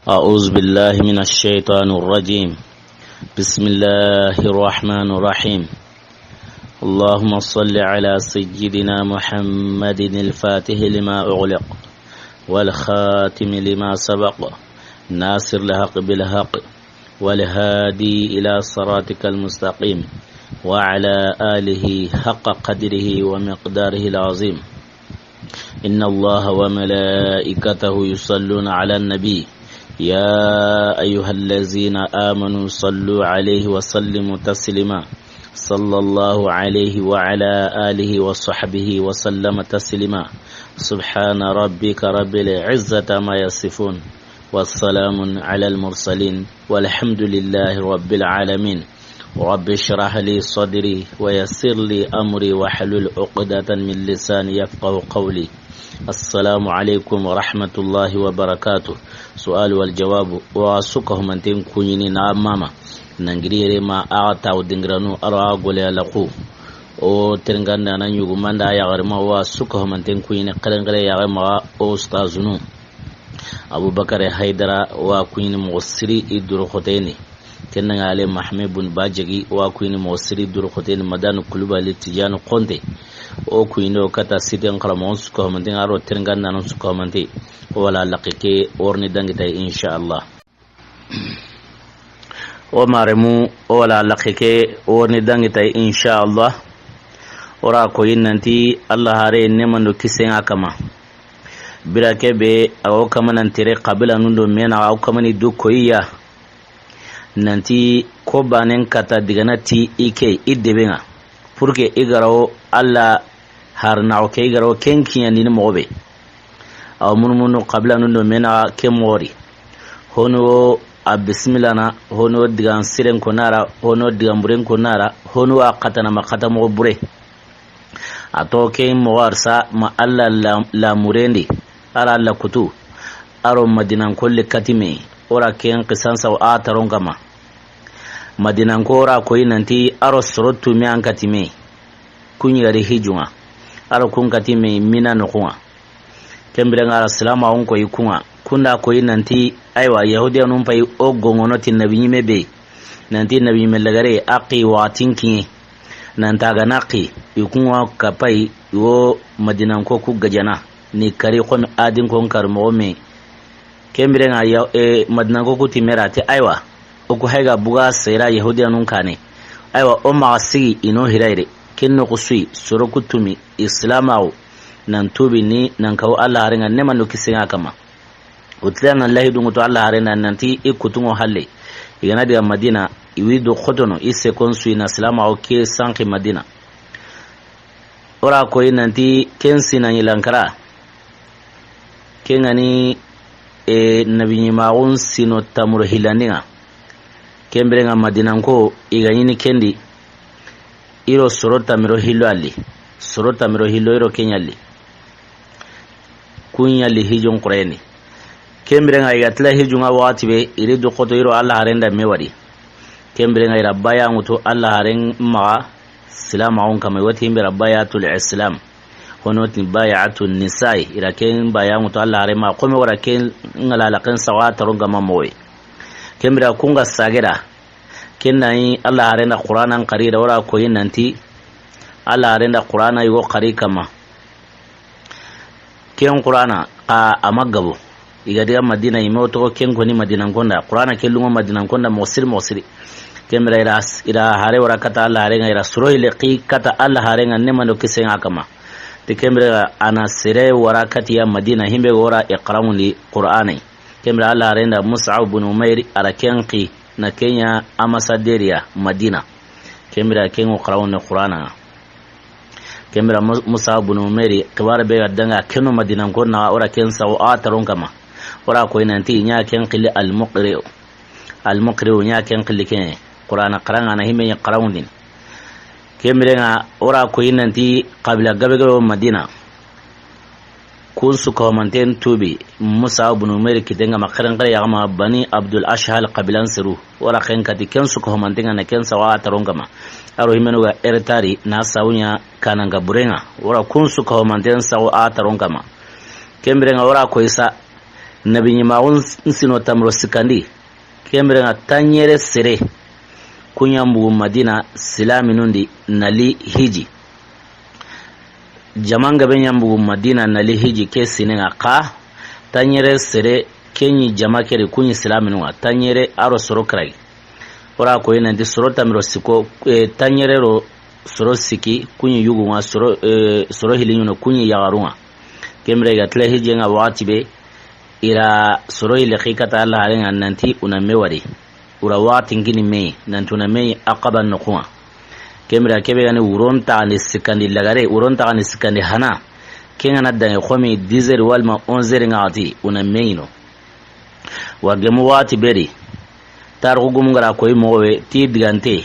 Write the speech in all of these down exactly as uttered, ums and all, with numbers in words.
أعوذ بالله من الشيطان الرجيم. بسم الله الرحمن الرحيم. اللهم صل على سيدنا محمد الفاتح لما أغلق والخاتم لما سبق ناصر الحق بالحق والهادي إلى صراطك المستقيم وعلى آله حق قدره ومقداره العظيم. إن الله وملائكته يصلون على النبي، يا أيها الذين آمنوا صلوا عليه وسلموا تسليما. صلى الله عليه وعلى آله وصحبه وسلم تسليما. سبحان ربك رب العزة عما يصفون، وسلام على المرسلين، والحمد لله رب العالمين. رب اشرح لي صدري ويسر لي أمري واحلل عقدة من لساني يفقه قولي. السلام عليكم ورحمة الله وبركاته. سؤال والجواب. Wa suka humanten kuɲini na mama. Nangiri yere ma a taw dingiranu aro a gole ala ku. O terenganda na ɲugumanda ya garma wa suka humanten kuɲini kare kare ya garma o ustazunu. Abubakar Haydara wa kuɲini moxo siri i duru xoteni. Ken ŋa ale Mahame bun Bajegi wa kuɲini moxo siri duru xoteni, Madanu Kulubali Tijani Konte. O kuɲini o kata siten xaramoxon suka humanten aro terenganda non suka humante. O wala laqe ke worni dangitay inshallah. O maremu, o wala laqe ke worni dangitay inshallah. O ra koyi nanti Allah hare nemando kisen ŋa kama. Bira ke be a o kama nan tere kabila nundo mena a o kama ni du koyiya. Nanti ko banen kata digana ti i ke i debe ŋa. Pour que i garo Allah har na o ke i garo ken kiɲandini moxo be. Awa munumunu kabila nundo mena ke moxori. Hono a bisimila na, hono digan siren ko nara, hono digan buren ko nara, hono a katana ma kata moxo bure. A to ke moxo arsa ma Allah la, lamurendi, ara Allah kutu, aro Madinan kolle katime, ora ken kisansa a taron kama. Madinan ko ora koyi nanti aro soro tumi an katime. Kuɲi gari hijunga. Aro kun katime mina nokunga. Kembire nga ara silama on koyi kunga. Kunda koyi nanti, aywa, Yahudiyanun pay o gongono ti nabi ɲime be. Nanti nabi ɲime lagare, a qi waxatin kiɲe. Nanta ga na qi, i kunga kapai, i wo Madinanko ku gajana. Ni kari komi adin kon kar moxo me. Kembire nga ya, e, Madinanko ku timera ti, aywa, o ku hayga buga sera Yahudiyanun kane. Aywa, o maxa sigi ino hirayre. Ken no ku sui, soro ku tumi, Islamaxu, nan tubi ni, nan kawo Allah harenga, nemando kisenga kama. O tila nan lahi dungu to Allah harenda, nanti i kutungo halle. I gana diga Madina, i wi do xotono, i sekon sui na Islamaxu ke sanki Madina. Ora koyi nanti ken sina ɲilankara. Ken gani, e, nabi ɲimaxun sino tamuro hillandinga. Kembire nga Madinanko, i ga ɲini kendi. Iro soro tamiro hillo alli. Soro tamiro hillo iro keɲalli. Kuɲalli hijon qureni. Kembire nga i ga tila hijunga waxati be, iri du xoto iro Allah harenda me wari. Kembire nga ira baya ngutu Allah haren maxa silamaxun kama, i wati himbe ra bayatul Islam. Hono ti bayatun nisa'i, ira ken baya ngutu Allah haren maxa, kome wara ken ngalala ken sawa taron gama moye. Kembira kunga sagera. Ken nayi Allah harenda Qur'anan qarira, ora koyi nanti Allah harenda Qur'ana yugo qari kama. Ken Qur'ana, a, a ma gabo. I ga diga Madina, i me o toxo ken koni Madinankonda. Qur'ana ke lungo Madinankonda, moxo siri, moxo siri. Kembira ira, ira hare wara kata Allah harenga, ira soro hile qi kata Allah harenga, nemando kisenga kama. Ti kembira ana sere wara katiya Madina, himbe wara iqramundi Qur'ana. Kembira Allah harenda Mus'ab bin Umair, ara ken qi, na kenya ambassadeur ya Madina. Kembira ken o qarawne Qur'ana. Kembira Mus-, Mus'ab bin Umairi, xibara be ga danga keno Madinanko na, ora ken sawo a taron kama. Ora koyi nanti, ɲa ken xili al-Muqri'u. Al-Muqri'u ɲa ken xili ken. Qur'ana qaranga na himbe ɲa qarawndin. Kembire nga, ora koyi nanti, qabila gabe gabe o Madina. Kun su ko manten tubi, Mus'ab bin Umair kitenga ma xeren xere ya ma Bani Abdul Ashhal qabilan seru. Wara ken kati ken su ko manten na ken sawa taron kama. Aro himenu ga eretari na sawunya kananga burenga. Wara kun su ko manten sawa taron kama. Kembire nga wara ko isa Nabi ɲimaaxun sino tanmi do sikkandi, ken biren ŋa tanɲere sere, ku ɲa n bugu Madina silaaminun di na li hiji. Jama gabe ɲa n bugu Madina na li hiji ke siinen ŋa xa, tanɲere sere, ken ɲi jama ke di, ku ɲi silaaminun ŋa, tanɲere a do soro karagi. O ra koyi nanti soro tanmi do sikko, eh, tanɲere do soro sikki, ku ɲi yugun ŋa, soro, eh, soro hilli ɲi no, ku ɲi yaxarun ŋa. Ken biren i ga tile hijen ŋa waxati be, i ra soro hilli xi kata Alla haaren ŋa nanti u na me wari. U ra waxatin kini me, nanti u na me Aqaba noxun ŋa. Ken biren ke be ga ni wuron taxandi sikkandi lagare, wuron taxandi sikkandi hana. Ken ga na dangi xomi dix heures walma onze heures ŋa xati, u na me ɲi no. Wa gemu waxati be di, tarixu gumun ga ra koyi moxo be ti digante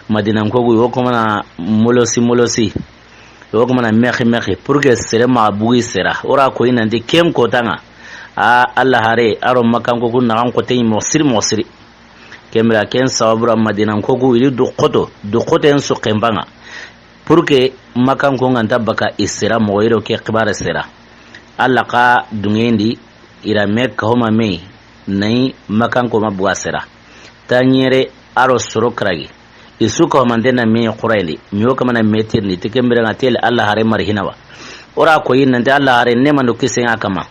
Madinanko ku, i wo komana molosi molosi, i wo komana mexi mexi, pour que sere maxa bugu i sera. O ra koyi nanti ken kotan ŋa, a Alla haare a do Makkanko ku naxan xote ɲi moxo siri moxo siri. Ken biren ken sababu ra Madinanko ku i di du xoto, du xoten su xenpan ŋa. Pour que Makkanko ŋa nta baka i sera moxo yi do ke xibaare sera. Alla xa duŋeyen di, i ra me kahoma me, na yi Makkanko ma buga sera. Tanɲere a do soro karagi, i su kahomanten na me xurayen di, mi wo kamana me tirindi, ti ken biren ŋa tele Alla haare mari hina wa. O ra koyi nanti Alla haare neema do kisen ŋa a kanma.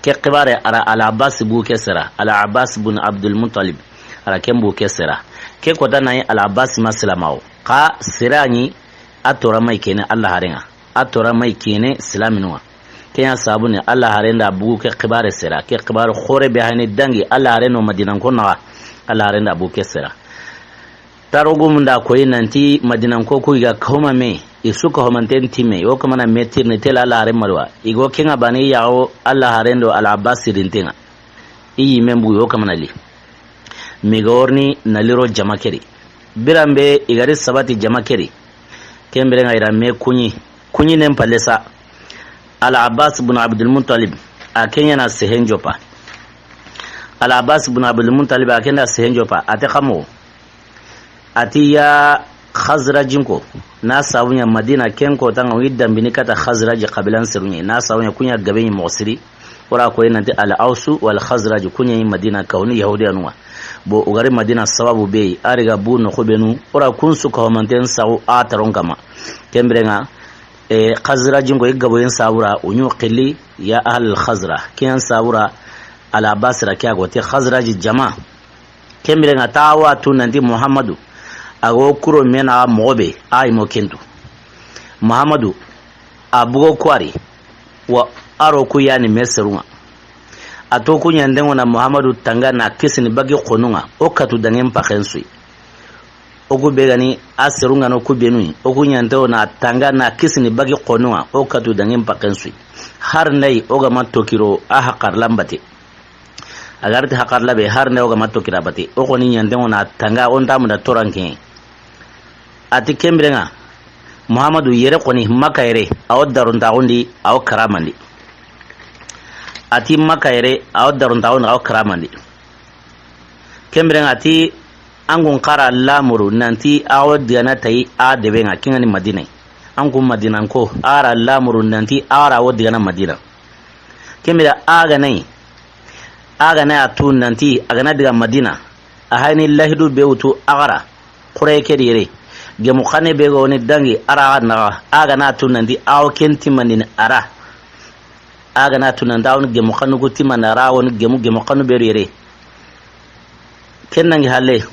Ke xibaare a ra Al Abbas bugu ke sera, Al Abbas bun Abdul Muttalib, a ra ken bugu ke sera. Ke kota na yi Al Abbas ma silaame wo. Xa sere ɲi a toora ma yi kene Alla haaren ŋa, a toora ma yi kene silaaminun ŋa. Ken ɲa sababu ni Alla haaren da bugu ke xibaare sera, ke xibaare xoore be hayini dangi Alla haaren do Madinanko naxa, Alla haaren da bugu ke sera. Tarixu gumun da koyi nanti Madinanko ku i ga kahoma me, i su kahomanten ti me, i wo kamana me tirindi tele Alla haare mari wa. I go ken ŋa baane i ya wo Alla haaren do Al Abbas rinten ŋa. I yi me bugu i wo kamana li. Mi ga worini na li ro jama ke di. Biran be i ga ri sabati jama ke di. Ken biren ŋa i ra me kuɲi, kuɲinen palle sa. Al Abbas bun Abdul Muttalib, a ken ɲa na sehen joppa. Al Abbas bun Abdul Muttalib a ken da sehen joppa, a ti xa moxo. A ti ya Xazrajinko, na sabu ɲa Madina ken kotan ŋa, i dambini kata Xazraji xabiilan serun ɲa, na sabu ɲa ku ɲa gabe ɲi moxo siri. O ra koyi nanti Al Awsu wal Xazraj, ku ɲa yi Madina kahoni Yahudiyanun ŋa. Bon, o ga ri Madina sababu be yi, a ri ga bu noxo benu, o ra kun su kahomanten saxu a taron kanma. Ken biren ŋa, e, Xazrajinko i gaboyen sabu ra, o ɲi xilli ya Ahlal Xazra, ken sabu ra Al Abbas ra ke a go ti Xazraji jama. Ken biren ŋa ta wa tu nanti Muhammadu, a go kuro me naxa moxo be, a yi mo ken tu. Muhammadu, a bugo ku wari, wa a ro ku yani me serun ŋa. A to ku ɲanten ŋo na Muhammadu tanga na kisini bagi xonun ŋa, o katu dangen paxen su yi. O ku be ga ni a serun ŋa no ku benu yi, o ku ɲanten ŋo na tanga na kisini bagi xonun ŋa, o katu dangen paxen su yi. Har nda yi o ga ma tokiro a haqarlan bate. A ga ri ti haqarla be har nda o ga ma tokira bate. O xoni ɲanten ŋo na tanga o nta munda toranke. A ti ken biren ŋa, Muhammadu yere xoni Makka yere, a wo darontaxun di, a wo karaman di. A ti Makka yere, a wo darontaxun di, a wo karaman di. Ken biren ŋa a ti an kun xa ra lamuru nanti a wo digana tayi a deben ŋa, ken ŋa ni Madina. An kun Madinanko, a ra lamuru nanti a ra wo digana Madina. Ken biren a ga na yi, a ga na a tu nanti a ga na diga Madina, a hayini lahidu be wutu a ga ra, xure ke di yere. Gemu xanne be ga woni dangi a ra naxa, a ga na tu nanti a wo ken timandini a ra. A ga na tu nanti a wo ni gemu xannu ku timandi a ra, a wo ni gemu, gemu xannu be di yere. Ken nangi halle.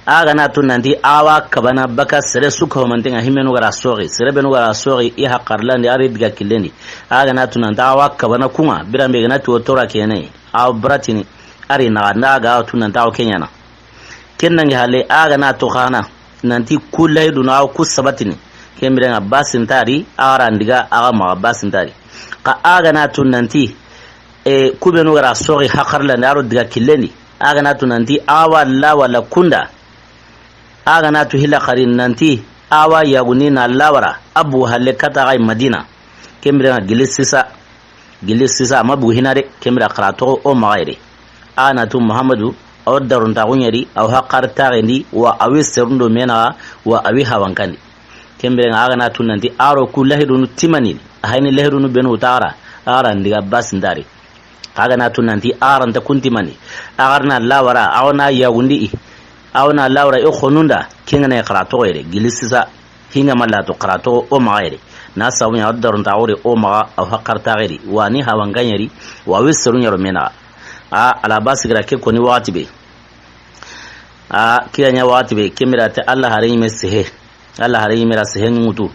A ga na tu nanti a wa kabana baka sere su kahomanten ŋa, himenu ga ra soxi, sere benu ga ra soxi, i haqarlan di, a ri diga killen di. A ga na tu nanti a wa kabana kun ŋa, biran be ga na ti o tora kene, a wa baratini, a ri naxa, nda a ga tu nanti a wa ken ɲaana. Ken nangi halle, a ga na tu xana nanti ku lahidunu a wa ku sabatini. Ken biren ŋa basi nta ri, a ga ra ndiga, a ga maxa basi nta ri. Xa a ga na tu nanti, e, ku benu ga ra soxi haqarlan di, a ro diga killen di. A ga na tu nanti a wa la wala kunda. A ga na tu hilla xari nanti a wa yaguni na lawara, a bu halle kata xa yi Madina. Ken biren ŋa gilli sisa, gilli sisa, a ma bugu hina de, ken biren xa ra toxo o maxa yere. A ga na tu Muhammadu, a wo darontaxu ɲa di, a wo haqar taxen di, wa a wi serundo me naxa, wa a wi hawankan di. Ken biren ŋa a ga na tu nanti a ro ku lahidunu timandini, a hayini lahidunu benu wutu a ga ra, a ga ra ndiga basi nta ri. Xa ga na tu nanti a xa ra nta kuntimani, a xa ra na lawara, a wa na yagundi i, a wa na lawara i xonun da, ken ga na i xara toxo yere, gili sisa, hinga ma la to xara toxo o maxa yere. Na sabu ɲa, a wa daronta xore o maxa, a wa xarta xeri, wa ni hawa n ga ɲeri, wa wi seru ɲaro me naxa. A, Alabasi ga ra ke koni waxati be. A, ke ya ɲa waxati be, ken bire a ti Alla hare ɲi me sehe. Alla hare ɲi me ra sehe ŋutu.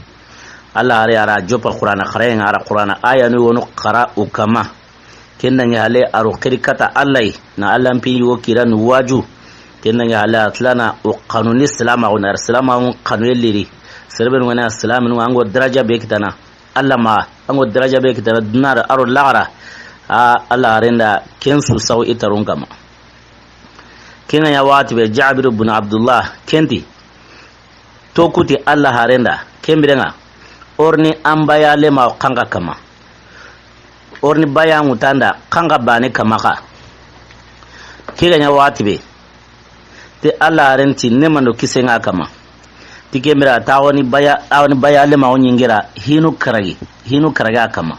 Alla hare a ra joppa Qur'ana xarayen ŋa, a ra Qur'ana ayanu wonu xara u kama. Ken dangi hale a ro xiri kata Alla yi, na Alla mpi yugo kira nu waju. Ken dangi hale a tilana o xanu ni silamaxu na, silamaxu xanu yelliri. Sere be nu ga na silaminu ŋa, an go daraja be kitana Alla ma, an go daraja be kitana duna ra a ro laxara. A, Alla haren da ken su saw i tarun kama. Ken ga ɲa waxati be Jabir ibn Abdullah ken ti, to ku ti Alla haren da, ken bire ŋa, o ri ni an baya lemaxu xanxa kama. O ri ni baya ŋuta n da xanxa bane kama xa. Ke ga ɲa waxati be, ti Alla haren ti ne mando kise ŋa kama. Ti ken bire a ta xo ni baya, a xo ni baya lemaxu ɲi n gira hinu karagi, hinu karagi a kama.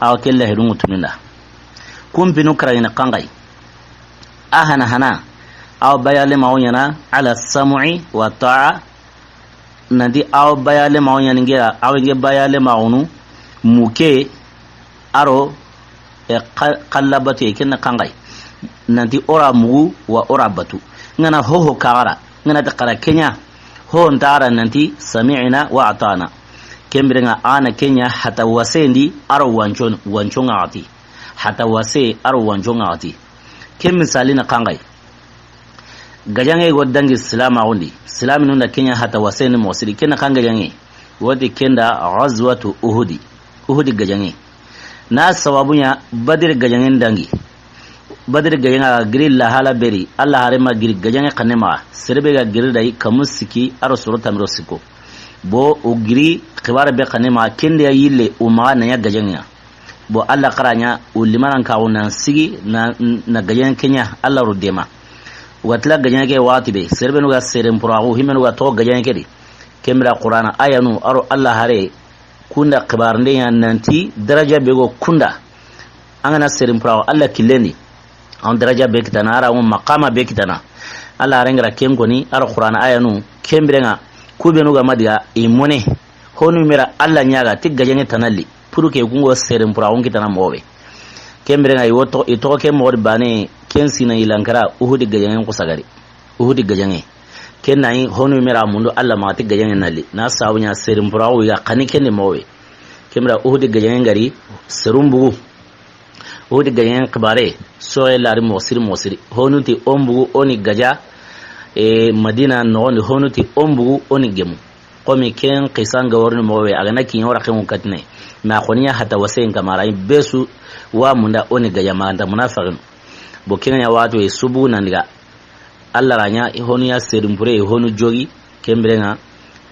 A wa ke lahidu ŋutunu n da. Kumpinu karagi na xanxayi. A hana hana, a wa baya lemaxu ɲana ala sam'i wa ta'a. Nanti a wa baya lemaxu ɲani n gira, a wa n ge baya lemaxunu, muke, a ro, e, xa-, xalla batu ye, ken na xanxayi. Nanti o ra mugu, wa o ra batu. N ga na hoho kaxara, n ga na ti xara ke ɲa, hoho ntaxara nanti sami'na wa ata'na. Ken bire ŋa a na ke ɲa hata wasendi, a ro wanco, wanco ŋa xati. Hata wase, a ro wanco ŋa xati. Ken misali na xanxayi. Gajaŋe go dangi silamaxun di, silaminu n da ke ɲa hata wasendi moxo siri, ken na xan gajaŋe. Wati ken da Ghazwatu Uhudi, Uhudi gajaŋe. Na sababu ɲa Badiri gajaŋen dangi. Badiri gajaŋe a ga giri lahala be ri, Alla hare ma giri gajaŋe xanne maxa. Sere be ga giri da i kamu siki, a ro soro tamiro siko. Bo o giri xibare be xanne maxa, ken de ya yille o maxa na ɲa gajaŋe ŋa. Bo Alla xara ɲa, o limanankaxu nan sigi na, na gajaŋe ke ɲa, Alla ro dema. O ga tila gajaŋe ke waxati be, sere be nu ga seren puraxu, himenu ga toxo gajaŋe ke di. Ken bire Qur'ana ayanu, a ro Alla hare, kunda xibarinde ɲa nanti daraja be go kunda. An ga na seren puraxu Alla killen di, an daraja be kitana, a ra ŋo maqama be kitana. Alla haren ga ra ken koni, a ro Qur'ana ayanu, ken bire ŋa, ku be nu ga ma diga, i mone. Honu me ra Alla ɲaga ti gajaŋe tana li. Pour que ku ŋo seren puraxun kitana moxo be. Ken bire ŋa i wo to-, i toxo ke moxo di bane, ken sina i lankara Uhudi gajaŋen xusagari. Uhudi gajaŋe. Ken na yi honu me ra mundu Alla maxa ti gajaŋe na li. Na sabu ɲa seren puraxu ya xani ken di moxo be. Ken bire Uhudi gajaŋen ga ri, serun bugu. Uhudi gajaŋen xibare, soxe lari moxo siri moxo siri. Honu ti o n bugu o ni gaja, e, Madina noxon di, honu ti o n bugu o ni gemu. Komi ken xisan ga worini moxo be, a ga na kiɲe wara xenŋu katine. Mais a xoni ya hata waseyen kama ra, besu wa munda o ni gaja ma anta munafiqinu. Bo ken ŋa ɲa waxati be su bugu nan diga. Alla ra ɲa honu ya seren pure, honu jogi, ken bire ŋa,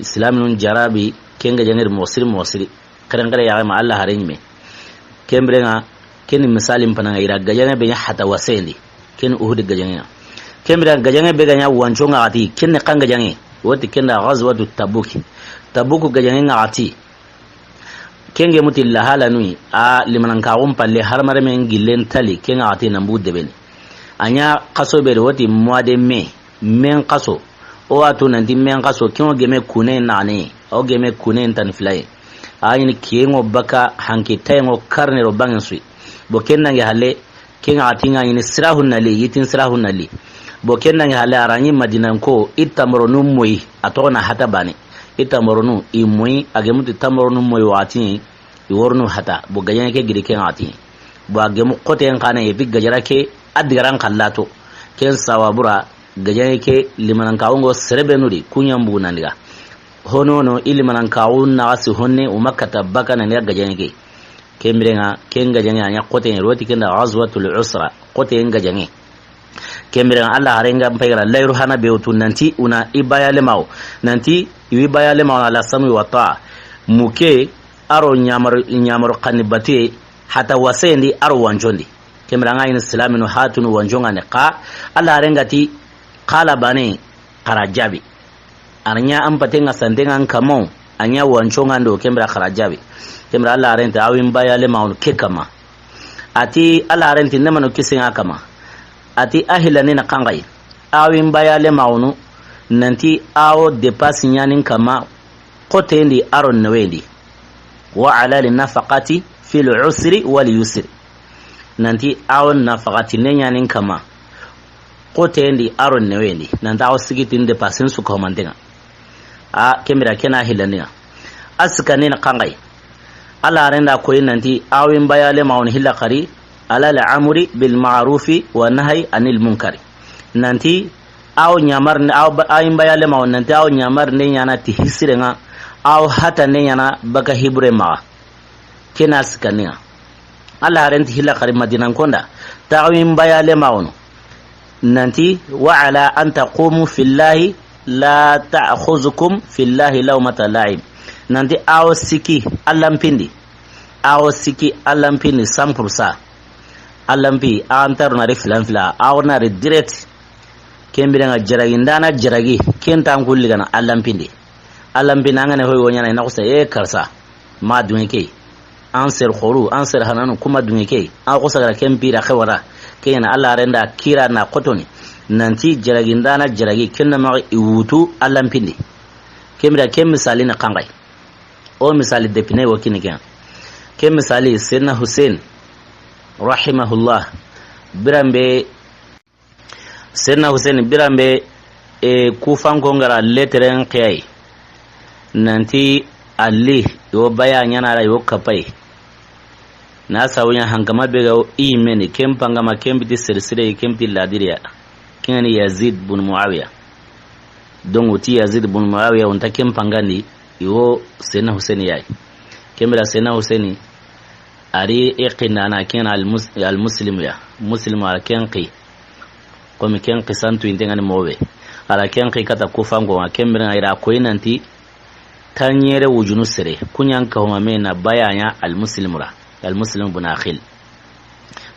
silaminun jarabi, ken gajaŋe ri moxo siri moxo siri. Xeren xere yaxe ma Alla hare ɲi me. Ken bire ŋa, ken ni misali n pana ŋa i ra gajaŋe be ɲa hata wasendi. Ken ni Uhudi gajaŋe ŋa. Ken bire ŋa gajaŋe be ga ɲa wanco ŋa xati, ken ni xan gajaŋe. Woti ken da Ghazwatu Tabuki. Tabuku gajaŋe ŋa xati. Ken ge muti lahala nuyi, a limanankaxun palle, harmaremen gillen tali, ken ŋa xati nan bu debeni. A ɲa xaso be do woti mois de mai, mai xaso. O wa tu nanti mai xaso, ken ŋo geme kune naxane, o geme kune ntani filaye. A ɲini kiye ŋo baka, hanki taye ŋo karne ro bangen suyi. Bo ken nange halle, ken ŋa xati ŋa ɲini sirahun nali, yitin sirahun nali. Bo ken nange halle a ra ɲi Madinanko, i tamoronu moyi, a toxo na hata bane. I tamoronu, i moyi, a gemu ti tamoronu moyi waxati, i woronu hata. Bo gajaŋe ke giri ken ŋa xati. Bo a gemu xoten xana, et puis gajara ke, a digaran xallato. Ken sababu ra, gajaŋe ke limanankaxu ŋo sere be nu di, ku ɲa n bugu nan diga. Hono no, i limanankaxu naxasi honne, o ma kata baka nan diga gajaŋe ke. Ken bire ŋa, ken gajaŋe a ɲa xoten, roti ken da Ghazwatul Usra, xoten gajaŋe. Ken bire ŋa, Alla haren ga n pay ga ra layru hana be wutu nanti, o na i baya lemaxu, nanti, i wi baya lemaxu na ala sam'i wa ta'a. Muke, a ro ɲamar-, ɲamaru xanni batuye, hata wasendi, a ro wancondi. Ken bire ŋa ɲini silaminu hatunu wanco ŋa ne xa, Alla haren ga ti, xala bane, xa ra jabi. A ra ɲa an paten ŋa santen ŋa n kamo, a ɲa wanco ŋa ndo ken bire xa ra jabi. Ken bire Alla haren ti a wi n baya lemaxunu ke kama. A ti Alla haren ti nemano kisiŋa kama. A ti a hillandini xanxayi. Awo in bayale maxunu nanti awo dépasse ɲanin kama xotendi aro newendi. Wa ala li nafaqati fil usri wal yusri. Nanti awo nafaqati ne ɲanin kama xotendi aro newendi. Nanti awo sigitin dépasse su ko mantenga. A kembira kena hillandini ŋa. A sikandini xanxayi. Alla haren da koyi nanti awo in bayale maxunu hilla xari, ala al amri bil ma'rufi wa nahyi anil munkari. Nanti awo ɲamar, awo ba-, awo in bayale maxunu nanti awo ɲamar ne ɲana ti hisirenga, awo hata ne ɲana baka hibure maxa. Kena sikandini ŋa. Alla haren ti hilla xari Madinankon da. Taxawin bayale maxunu. Nanti, wa ala an taqumu fillahi la ta'khuzukum fillahi lawmata la'im. Nanti awo siki Allan pindi. Awo siki Allan pindi cent pour cent. Allan pi, an taru nari filan fila, awo nari direct. Kembira ŋa jaragi, ndana jaragi, kenta an kulli gana Allan pindi. Allan pindi, an gane hoy wo ɲana, ina kusa, e karsa. Ma dunge ke. An ser xoru, an ser hananu, kuma dunge ke. An kusa gara ken pira xewara. Ke ɲana Alla haren da kira na xotoni. Nanti jaragi, ndana jaragi, kenna ma i wutu Allan pindi. Kembira ken misali na xanxayi. O misali depine wo kini ken. Ken misali Seydina Hussein, rahimahullah. Biranbe Seydina Hussein biranbe, e, Kufanko ngara leteren xiyayi. Nanti Ali, yo baya ɲana ra yo kapayi. Na sabu ɲa hankama be ga i meni, ken pangama, ken biti sersire, ken biti ladiriya. Ken ŋa ni Yazid bun Muawiya. Donc, o ti Yazid bun Muawiya, o nta ken pangandi, i wo Seydina Hussein yayi. Kembira Seydina Hussein, ari i xindana ken al mus-, al muslimu ya. Muslimu ara ken xi. Komi ken xisantu inte ŋa ni mobe. Ara ken xi kata Kufanko ŋa, kembira ŋa ira koyi nanti, Taɲere wujunu sere, kuɲan kahuma me na baya ɲa al muslimu ra, al muslimu bun akhil.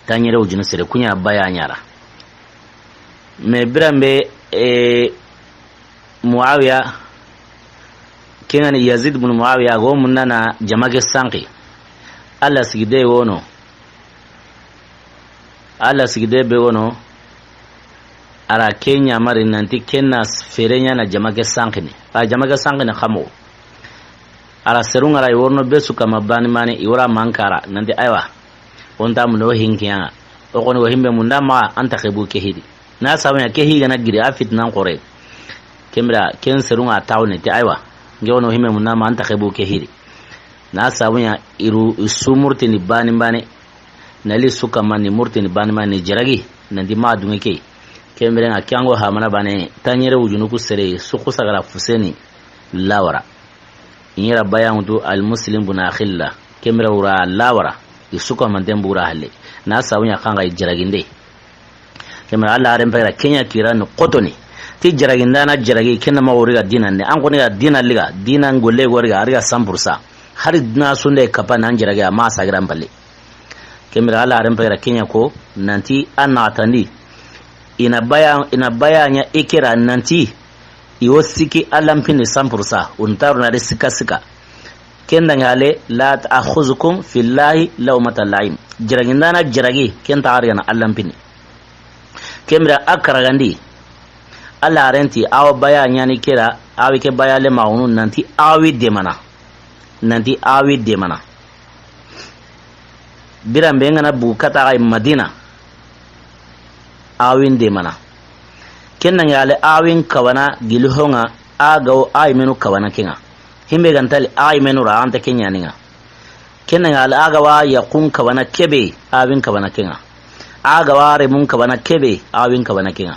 Taɲere wujunu sere, kuɲa baya ɲa ra. Mais biranbe, e, Muawiya, ken ŋa ni Yazid bun Muawiya, go mundana jamake sanki. Alla sigide wono. Alla sigide be wono, ara ke ɲamari nanti ken na fere ɲana jamake sankini. A jamake sankini xamo. Ara serun ŋa ra i worno be su kama bani mani i wora mankara nanti aywa. O nta mundo hinkiyaŋa. O koni wo himbe munda ma an ta xebu ke hidi. Na sabu ɲa ke hi gana giri a fitinan xore. Kembira ken serun ŋa tawne ti aywa. Nge wono himbe munda ma an ta xebu ke hidi. Na sabu ɲa iru i su murtini bani bani. Na li su kama ni murtini bani ma ni jaragi, nanti ma dunge ke. Kembira ŋa ke ŋa hamana bane, taɲere wujunu ku sere, su ku sagara fuseni, lawara. I ɲera baya ŋutu al muslim bun akhilla, kembira wura lawara, i su kamanten bura halle. Na sabu ɲa xanxayi jaraginde. Kembira Alla haren payira ke ɲa kira ni xotoni. Ti jaragindana jaragi, kenna ma wori ga dinan ne. An koni ga dinan liga, dinan golle wori ga, ari ga cent pour cent. Hari dina sunde kapa nan jaragi, a ma sagiran palle. Kembira Alla haren payira ke ɲa ko, nanti an na tandi. Ina baya, ina baya ɲa i kira nanti, i wo siki Allan pindi cent pour cent, o ntaru na de sika sika. Ken da ŋa le, la ta'khuzukum fillahi lawmata la'im. Jaragindana jaragi, ken ta argana Allan pindi. Kembira a karagandi. Alla haren ti, awo baya ɲani kira, awi ke baya le maxunu, nanti awi demana. Nanti awi demana. Biranbe ŋana bu kata ay Madina. Awin demana. Ken na ŋa le awin kawana gili hoŋa, a ga wo ayi menu kawana ke ŋa. Himbe gantali ayi menu ra anta ke ɲani ŋa. Ken na ŋa le a ga wa yakun kawana kebe, awin kawana ke ŋa. A ga wa remun kawana kebe, awin kawana ke ŋa.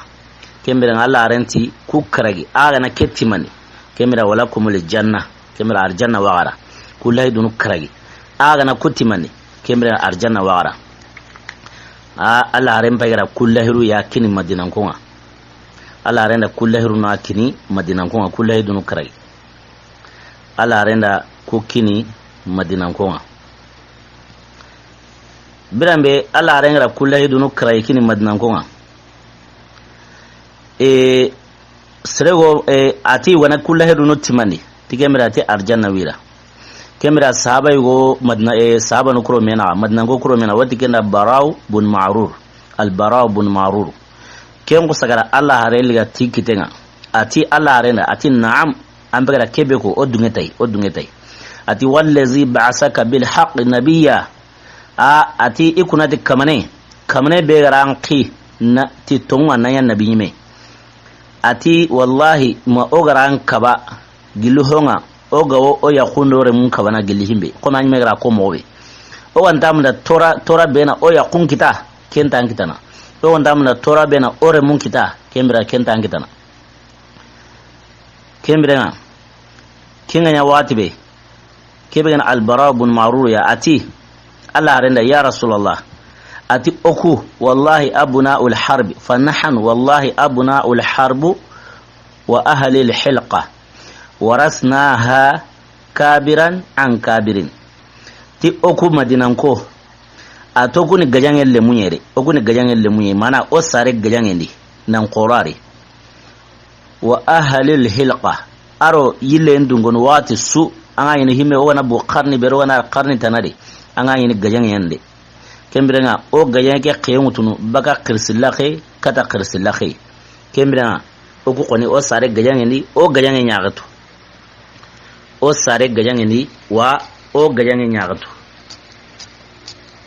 Kembira ŋa Alla haren ti ku karagi, a ga na ke timani. Kembira wala kumul janna. Kembira arjanna waxara. Ku lahidunu karagi. A ga na ku timani. Kembira arjanna waxara. A, Alla haren payira ku lahiru ya kini Madinanko ŋa. Alla haren da ku lahiru na kini Madinanko ŋa. Ku lahidunu karagi. Alla haren da ku kini Madinanko ŋa. Biranbe Alla haren da ku lahidunu karagi kini Madinanko ŋa. E, Serego, e, a ti wana ku lahidunu timandi. Ti kembira a ti arjanna wira. Ken bire sahaba yugo Madina, e, sahaba nu kuro me naxa, Madina ko kuro me naxa, wati ken da Baraw bun Marur. Al Baraw bun Marur. Ken ko sagara Alla hare liga ti kitten ŋa. A ti Alla hare nda, a ti: "Naam." An be ga da ke be ko, o dunŋe tay, o dunŋe tay. A ti: "Wallazi ba'asaka bil haqqi nabiyya." A, a ti i kuna ti kamane, kamane be ga ra an xi na ti tonŋa na ɲa nabi ɲime. A ti: "Wallahi, ma o ga ra an kaba gilli ho ŋa, o ga wo o yaxun do remun kabana gilli himbe, xo na ɲime ga ra ko moxo be. O ga nta munda tora, tora be na o yaxun kita, ken nta an kitana. O ga nta munda tora be na o remun kita, ken bire ken nta an kitana." Ken bire ŋa, ken ga ɲa waxati be, ke be ga na Al Bara bun Marur ya, a ti Alla hare nda: "Ya Rasulallah." A ti: "O ku, wallahi, abna'ul harbi, fa nahnu, wallahi, abna'ul harbu wa ahlil hilqa, warasnaha kabiran an kabirin." Ti o ku Madinanko, a to ku ni gajaŋe lemuɲere, o ku ni gajaŋe lemuɲe, mana o sare gajaŋe ndi, nan xorari. Wa ahlil hilqa, aro yillen dungonu waxati su, an ga ɲini himme, o ga na bu xarni bere, o ga na xarni tanadi, an ga ɲini gajaŋe yande. Ken bire ŋa, o gajaŋe ke xeŋutunu, baka xirsilla xe, kata xirsilla xe. Ken bire ŋa, o ku xoni, o sare gajaŋe ndi, o gajaŋe ɲaxatu. O sare gajaŋe ndi, wa o gajaŋe ɲaxatu.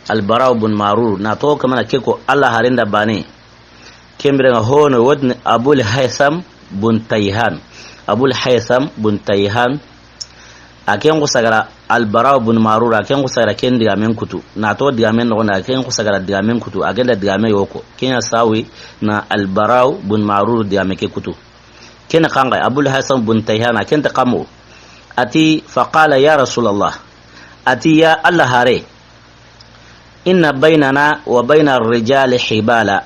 Al Bara bun Marur, na to kamana ke ko Alla hare nda bane. Ken bire ŋa hono wotini Abul Haysam bun Tayhan. Abul Haysam bun Tayhan. A ken xo sagara Al Bara bun Marur, a ken xo sagara ken digamen kutu. Na to digamen noxon di, a ken xo sagara digamen kutu. A ken da digame yo ko. Ken ya sawi na Al Bara bun Marur digame ke kutu. Ken xanŋa Abul Haysam bun Tayhan, a ken ta kamo. A ti: "Fa qala ya Rasulallah." A ti: "Ya Alla hare, inna baynana wa bayna ar-rijali hibala."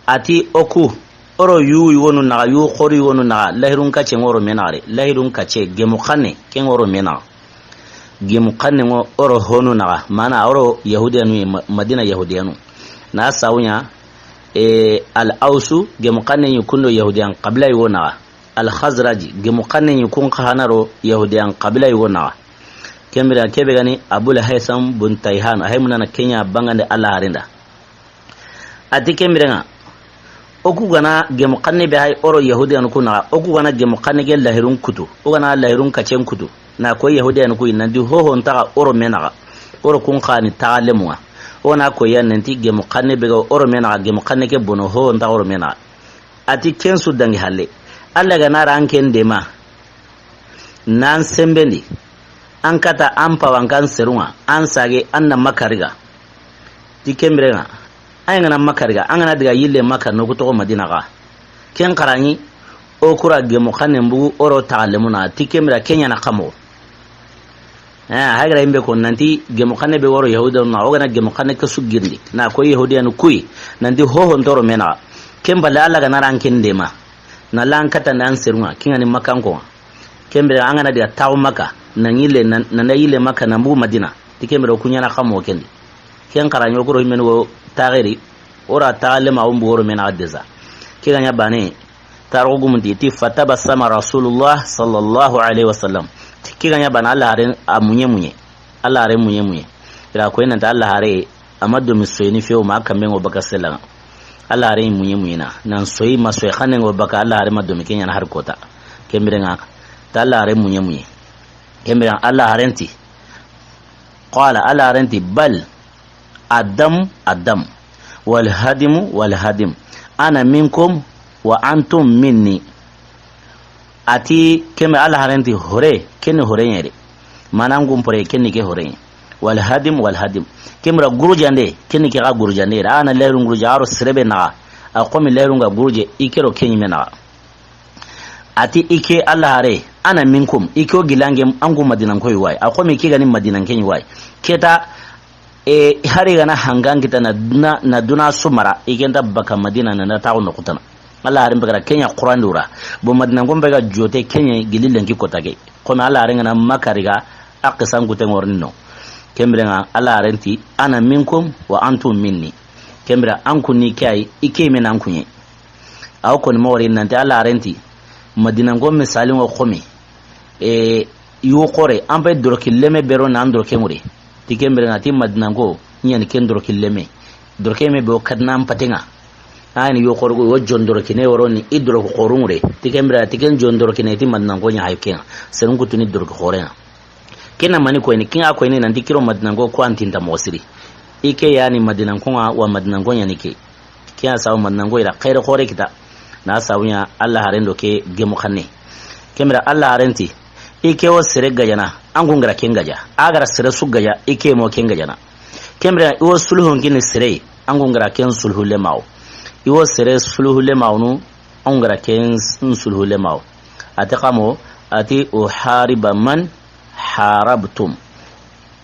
A ti: "O ku, oro yu yugonu naxa, yu xori yugonu naxa, lahirun kacce ŋoro me naxa de, lahirun kacce, gemu xanne, ken ŋoro me naxa. Gemu xanne ŋo oro honu naxa, mana oro Yahudiyanu, Ma-, Madina Yahudiyanu. Na sawuɲa, e, Al Ausu, gemu xanne ɲi kundo Yahudiyan qabila yugo naxa. Al Khazraj, gemu xanne ɲi kun xanaro Yahudiyan qabila yugo naxa." Ken bire ke be ga ni Abul Haysam bun Tayhan, a hay munana ken ya bangande Alla hare nda. A ti ken bire ŋa, o ku ga na gemu xanne be hay oro Yahudiyanu ku naxa, o ku ga na gemu xanne ke lahirun kutu, o ga na lahirun kacen kutu, na ko Yahudiyanu ku yi nanti hoho ntaxa oro me naxa, oro kun xani taxa lemu ŋa. O na ko ya nanti gemu xanne be ga oro me naxa, gemu xanne ke bono hoho ntaxa oro me naxa. A ti ken su dangi halle. Alla ga na ra an ken dema, nan sembendi, an kata an pawan kan serun ŋa, an sage, an na Makka riga. Ti ken bire ŋa, an ga na Makka riga, an ga na diga yille Makka no ku toxo Madina ga. Ken xaraɲi, o ku ra gemu xanne mbugu oro taxa lemu na, ti ken bire ken ɲa na kamo. Eh, hagara yimbe ko nanti gemu xanne be woro Yahudiya na, o ga na gemu xanne ke su girindi. Na ko Yahudiyanu ku yi, nanti hoho ntoro me naxa. Ken balle Alla ga na ra an ken dema. Na lan kata nda an serun ŋa, ken ga ni Makkanko ŋa. Ken bire an ga na diga taxu Makka, na yille, na, na yille Makka, na mbugu Madina. Ti ken bire o ku ɲa na kamo ken di. Ken xaraɲo kuro himenu go taxiri, o ra taxa lema o mbugu oro me naxa deza. Ke ga ɲa bane, Tarixu gumun ti, ti: "Fatabassama Rasulullah sallallahu alaihi wasallam." Ti ke ga ɲa bana, Alla hare a muɲe muɲe. Alla hare muɲe muɲe. I ra ko i nanti Alla hare a ma domi soyini fewo ma kambe ŋo baka sela. Alla hare muɲe muɲe na. Nan soyi ma soyi xanne ŋo baka, Alla hare ma domi ken ɲa na har kota. Ken bire ŋa, ta Alla hare muɲe muɲe. Ken bire Alla hare nti. Qala, Alla hare nti: "Bal." Adam, adam. Wal hadimu, wal hadim. Ana minkum wa antum minni. A ti ken bire Alla hare nti hore, ken ni hore ɲere. Mana ngumpore, ken ni ke hore ɲe. Wal hadim, wal hadim. Ken bire gurujande, ken ni ke ga gurujande. Ana leru guruja, aro sere be naxa. A xo mi leru ga guruje, i ke ro ken ɲi me naxa. A ti i ke Alla hare, ana minkum, i ke o gilange, an ku Madinanko yi wa yi. A xo mi ke ga ni Madinanke yi wa yi. Keta, e, hari ga na hangan kita na duna, na duna sumara, i ke nta baka Madina na, na taxu no kutana. Alla hare mbegara ken ɲa Qur'an dura. Bo Madinanko mbega jote ken ɲa gili lenki kota ke. Xo mi Alla hare ga na Makka riga, a xisan kute ŋorni no. Ken bire ŋa, Alla hare nti: "Ana minkum wa antum minni." Ken bire an ku ni ke yi, i ke me nan ku ɲe. Aw ko ni moxo ri nanti Alla hare nti Madinanko misali ŋo xo mi. E, Yo xoore, an pay doroki leme be ro na an doroke ŋure. Ti ken biren ŋa ti Madinanko ɲa ni ken doroki leme. Doroke me be o kadna an paten ŋa. A ni yo xoore go yo jon dorokine woro ni i doroki xooru ŋure. Ti ken biren ti ken jon dorokine ti Madinanko ɲa hay ken ŋa. Serun kutuni doroki xoore ŋa. Ken na mani koyini, ken ŋa koyini nanti kiro Madinanko ko an ti nta moxo siri. I ke ya ni Madinanko ŋa wa Madinanko ɲa ni ke. Ke ya sabu Madinanko i ra xeeri xoore kita. Na sabu ɲa Alla haren do ke gemu xanne. Ken biren Alla haren ti, i ke wo sere gajana, an kun gara ken gaja. A gara sere su gaja, i ke mo ken gajana. Ken biren i wo sulhun kini sere, an kun gara ken sulhu lemawo. I wo sere sulhu lemawonu, an kun gara ken sulhu lemawo. A ti xa mo, a ti uhariba man harabtum.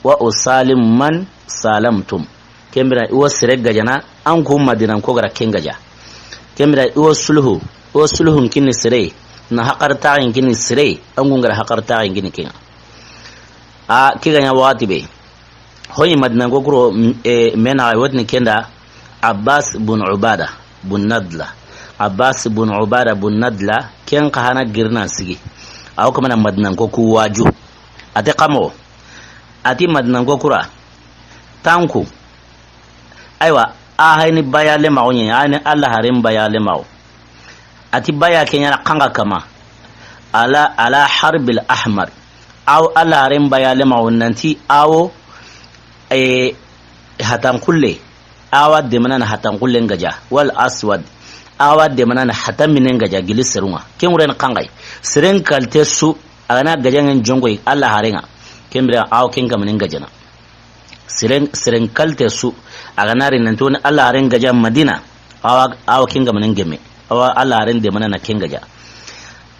Wa usalim man salamtum. Ken biren i wo sere gajana, an ku Madinanko gara ken gaja. Ken biren i wo sulhu, i wo sulhun kini sere, na haqar taxin kini sere, an kun gara haqar taxin kini ken ŋa. A ke ga ɲa waxati be. Hoyi Madinanko kuro, m-, e, mena wotini ken da Abbas bun Ubada bun Nadla. Abbas bun Ubada bun Nadla, ken xa hana girna sigi. A wo kamana Madinanko ku waju. A ti xa mo, a ti Madinanko kura, tanku. Aywa, a hayni baya lemawo ɲa, a ni Alla haren baya lemawo. A ti baya ke ɲa na xa ŋa kama. Ala, ala harbil ahmar. Awo Alla haren baya lemawo nanti awo, e, hatan xulle. Awa demana na hatan xulle ngaja. Wal aswad. Awa demana na hatan mine ngaja gili serun ŋa. Ken ŋuren xa ŋa yi. Seren kalte su, a ga na gajangen jongoyi Alla haren ŋa. Ken biren awo ken kamane ngajana. Seren, seren kalte su, a ga na ri nanti woni Alla haren gaja Madina, awa, awa ken ga manen gemme, awa Alla haren demana na ken gaja.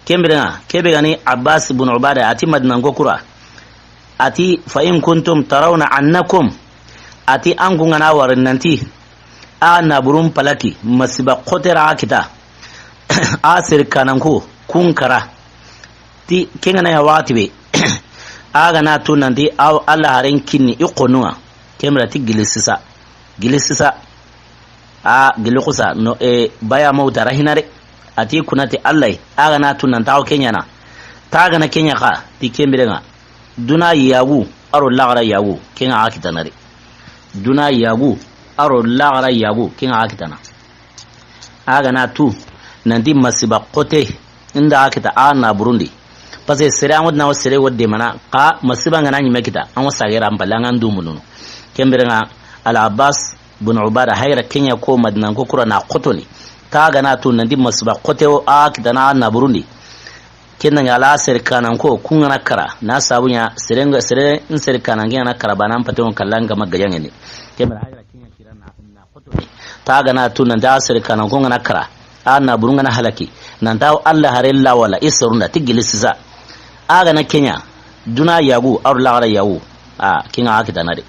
Ken biren ŋa, ke be ga ni Abbas bun Ubada, a ti Madinanko kura, a ti, fa in kuntum tarawna annakum, a ti an kun ga na wari nanti, a naburun palaki, masiba xote ra kita, a seri kananko, kun kara, Ti, ken ga na ya waxati be. A ga na tu nanti, aw Alla haren kinni, i xonun ŋa. Ken biren ti gili sisa. Gili sisa. A gili xusa, no, e, baya mawta rahina re. A ti kuna ti Alla yi. A ga na tu nanti, aw ken ɲa na. Ta ga na ken ɲa xa, ti ken biren ŋa. Duna yagu, a ro laxara yagu, ken ŋa a kitana re. Duna yagu, a ro laxara yagu, ken ŋa a kitana. A ga na tu, nanti masiba xote, inda a kita a naburun di. Parce que sere an ŋa na wo sere wo demana, xa masiba ga na ɲi me kita, an ŋa sagera an palle an ŋa ndumununu. Ken biren ŋa Al Abbas bun Ubada hayra ken ɲa ko Madinanko kura na xotoni. Ta ga na tu, nanti masiba xote wo a kitana a naburun di. Ken ŋa Alla sere kananko, kun ga na kara, na sabu ɲa, sere, sere, n sere kanan ke ga na kara, bana n paten ŋo kallan ga ma gajangen di. Ken biren hayra ken ɲa kira na, na xoto. Ta ga na tu nanti a sere kananko ga na kara, a naburun ga na halaki, nanti aw Alla haren lawala, i sorun da, ti gili sisa. A ga na ken ɲa, duna yagu, a ro laxara yagu, a, ken ŋa a kitana de.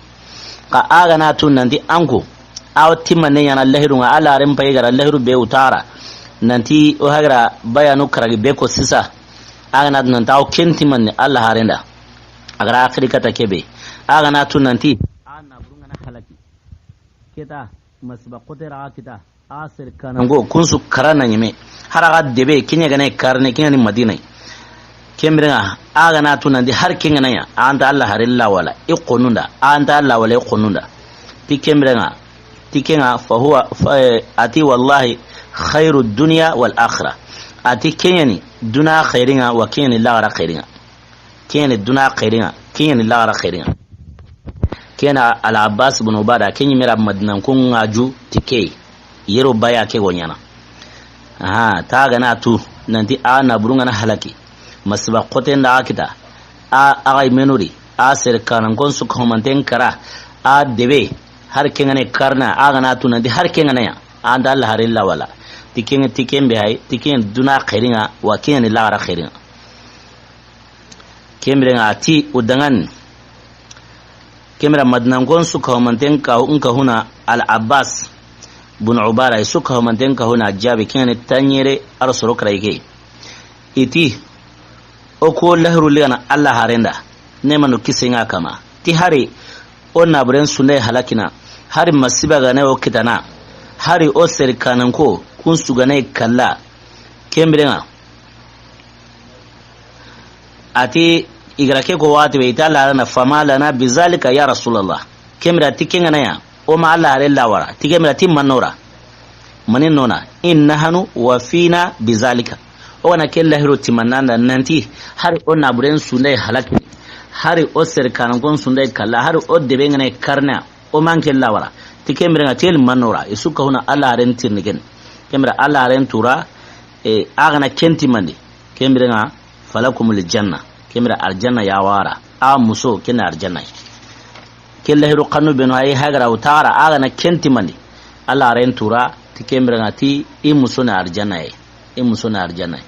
Xa a ga na tu nanti an ku, aw timmane ɲa na lahirun ŋa, Alla haren payi ga ra lahiru be wutara. Nanti o hagira bayanu karagi be ko sisa. A ga na tu nanti aw ken timmane Alla haren da. A ga ra axiri kata ke be. A ga na tu nanti a naburun ga na halaki. Keta, masiba xote ra kita. A sere kananko, kun su kara na ɲeme. Hari a ga debe, ken ɲa ga na karne, ken ɲa ni Madina yi. Ken biren ŋa, a ga na tu nanti hari ken ga na ɲa, a nta Alla haren lawala, i xonun da, a nta Alla wala i xonun da. Ti ken biren ŋa, ti ken ŋa, fa huwa, fa, e, a ti wallahi, khairu dunya wal akhirah. A ti ken ɲa ni, duna xeerin ŋa, wa ken ɲa ni laxara xeerin ŋa. Ken ɲa ni duna xeerin ŋa, ken ɲa ni laxara xeerin ŋa. Ken ŋa Al Abbas bun Ubada, ken ɲi me ra Madinankon ŋa ju ti ke. Yero baya ke go ɲaana. Aha, ta ga na tu, nanti a naburun ga na halaki. Masiba xoten da a kita. A, a ga i menuri. A sere kanankon su ka humanten kara. A debe, hari ken ga na karna, a ga na tu, nanti hari ken ga na ɲa. A nta Alla haren lawala. Ti ken, ti ken be hay, ti ken duna xeerin ŋa, wa ken ɲa ni laxara xeerin ŋa. Ken biren ŋa a ti o danŋa ni. Ken biren Madinankon su ka humanten ka, n ka huna Al Abbas bun Ubada, i su ka humanten ka huna jaabi, ken ŋa ni tanɲere a ro soro kara i ke. I ti, o ku lahiru ligana Alla haren da, ne manu kisen ŋa kama. Ti hari o naburen sunde halakina, hari masiba ga na o kitana, hari o sere kananko, kun su ga na kalla. Ken biren ŋa. A ti, I ga ra ke ko waxati be, i ti Alla haaren da, fama lana bizalika ya Rasulallah. Ken bire ti ken ga na ya, o ma Alla haaren lawara. Ti ken bire ti mani no ra. Mani no na. In nahanu wa fina bizalika. O ga na ke lahidu timmandi an da nanti, hari o naaburen su nda i halaki. Hari o sere kaanankon su nda i kalla. Hari o debe ga na i karna. O ma ke lawara. Ti ken bire ŋa, ti mani no ra. I su ka huna Alla haaren tirindi ken. Ken bire Alla haaren tu ra, e, a ga na ken timmandi. Ken bire ŋa, falakumul janna. Ken bire arjanna ya wa ra. A muso, ken ni arjanna yi. Ke lahidu xannu be no, ay hagara o ta ra, a ga na ken timmandi. Alla haaren tu ra, ti ken bire ŋa, ti i muso ni arjanna yi. I muso ni arjanna yi.